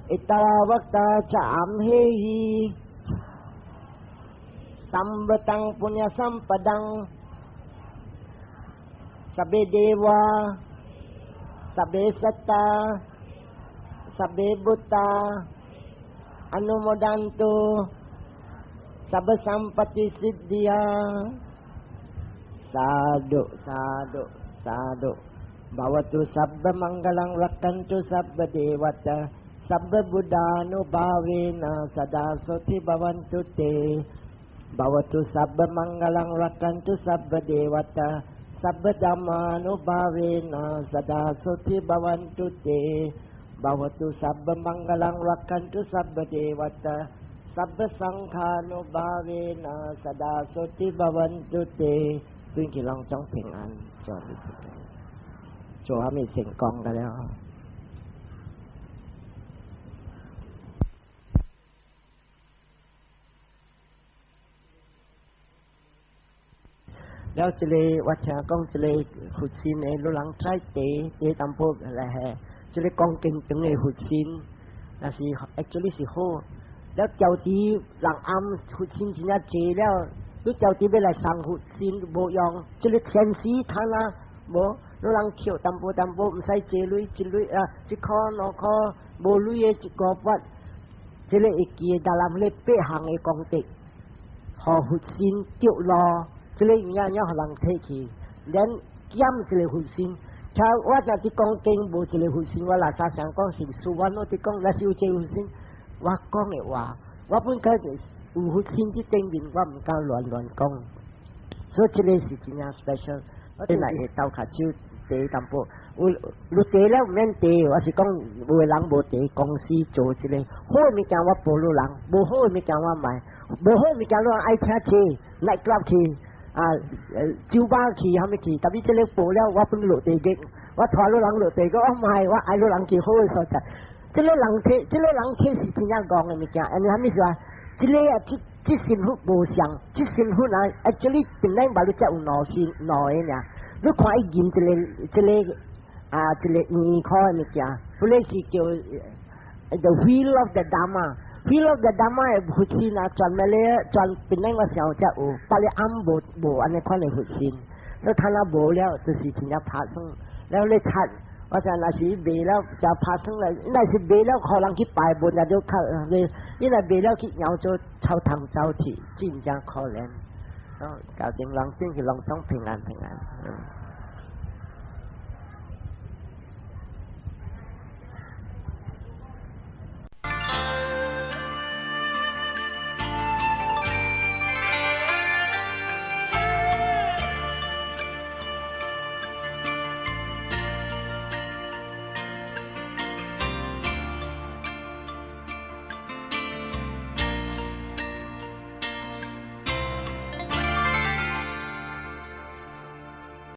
Ettavata ca amhehi Sambhatang punya sampadang Sabbe deva Sabbe satta Sabbe bhuta Anumodantu Sabba sampatti siddhiya Sadhu sadhu sadhu Bhavatu sabba mangalam rakkhantu sabba devata Sabba buddhanubhavena sada soti bhavantu te Bhavatu sabba mangalam rakkhantu sabba devata Sabba dhammanubhavena sada soti bhavantu te Bhavatu sabba mangalam rakkhantu sabba devata Sabba sanghanubhavena sada soti bhavantu te 願佢攏總平安，做做蝦米成功嘅了。了，這個我聽講，這個佛身的，你人採茶茶淡薄來下，這個講經長的佛身，若是 actually 是好。了，調佇人暗佛身真正濟了，你調佇欲來送佛身無用，這個天時攤啊，無，你人捡淡薄淡薄，毋使濟鐳一鐳啊，一箍兩箍，無鐳的一五八，這個會記得咱咧八項的功德，予佛身著路。這個有影影予人提去，連減一個佛身。聽我若佇講經無一個佛身，我垃圾想講是書，我攏佇講，若是有一個佛身，我講的話，我本來就有佛身佇頂面，我毋敢亂亂講。所以這個是真正 special。我來會鬥跤手茶淡薄，有你茶了毋免茶，我是講有的人無茶，公司做一個好的物件我報予人，無好的物件我賣，無好的物件你愛聽車，night club 去啊，酒吧去，啥物去，特別這個報了我本落地獄，我帶予人落地獄，我賣，我愛予人去好的所在。這個人體，這個人體是真正戇的物件，因為啥物事啊？這個啊，這這身份無相，這身份啊，actually 本來無你才有兩身兩個爾。你看伊認一個，這個啊，一個圓箍的物件，彼個是叫 The Wheel of the Dharma。Wheel of the Dharma 的佛身啊，全物咧，全本來我想才有，別個暗無無按呢款的佛身，所以睇那無了，就是真正拍算。了你拆，我想若是賣了就拍算了，若是賣了，可能去拜佛那就較你，你若賣了去搖做臭蟲走去，真正可憐。哦，搞定人真是攏總平安平安。嗯。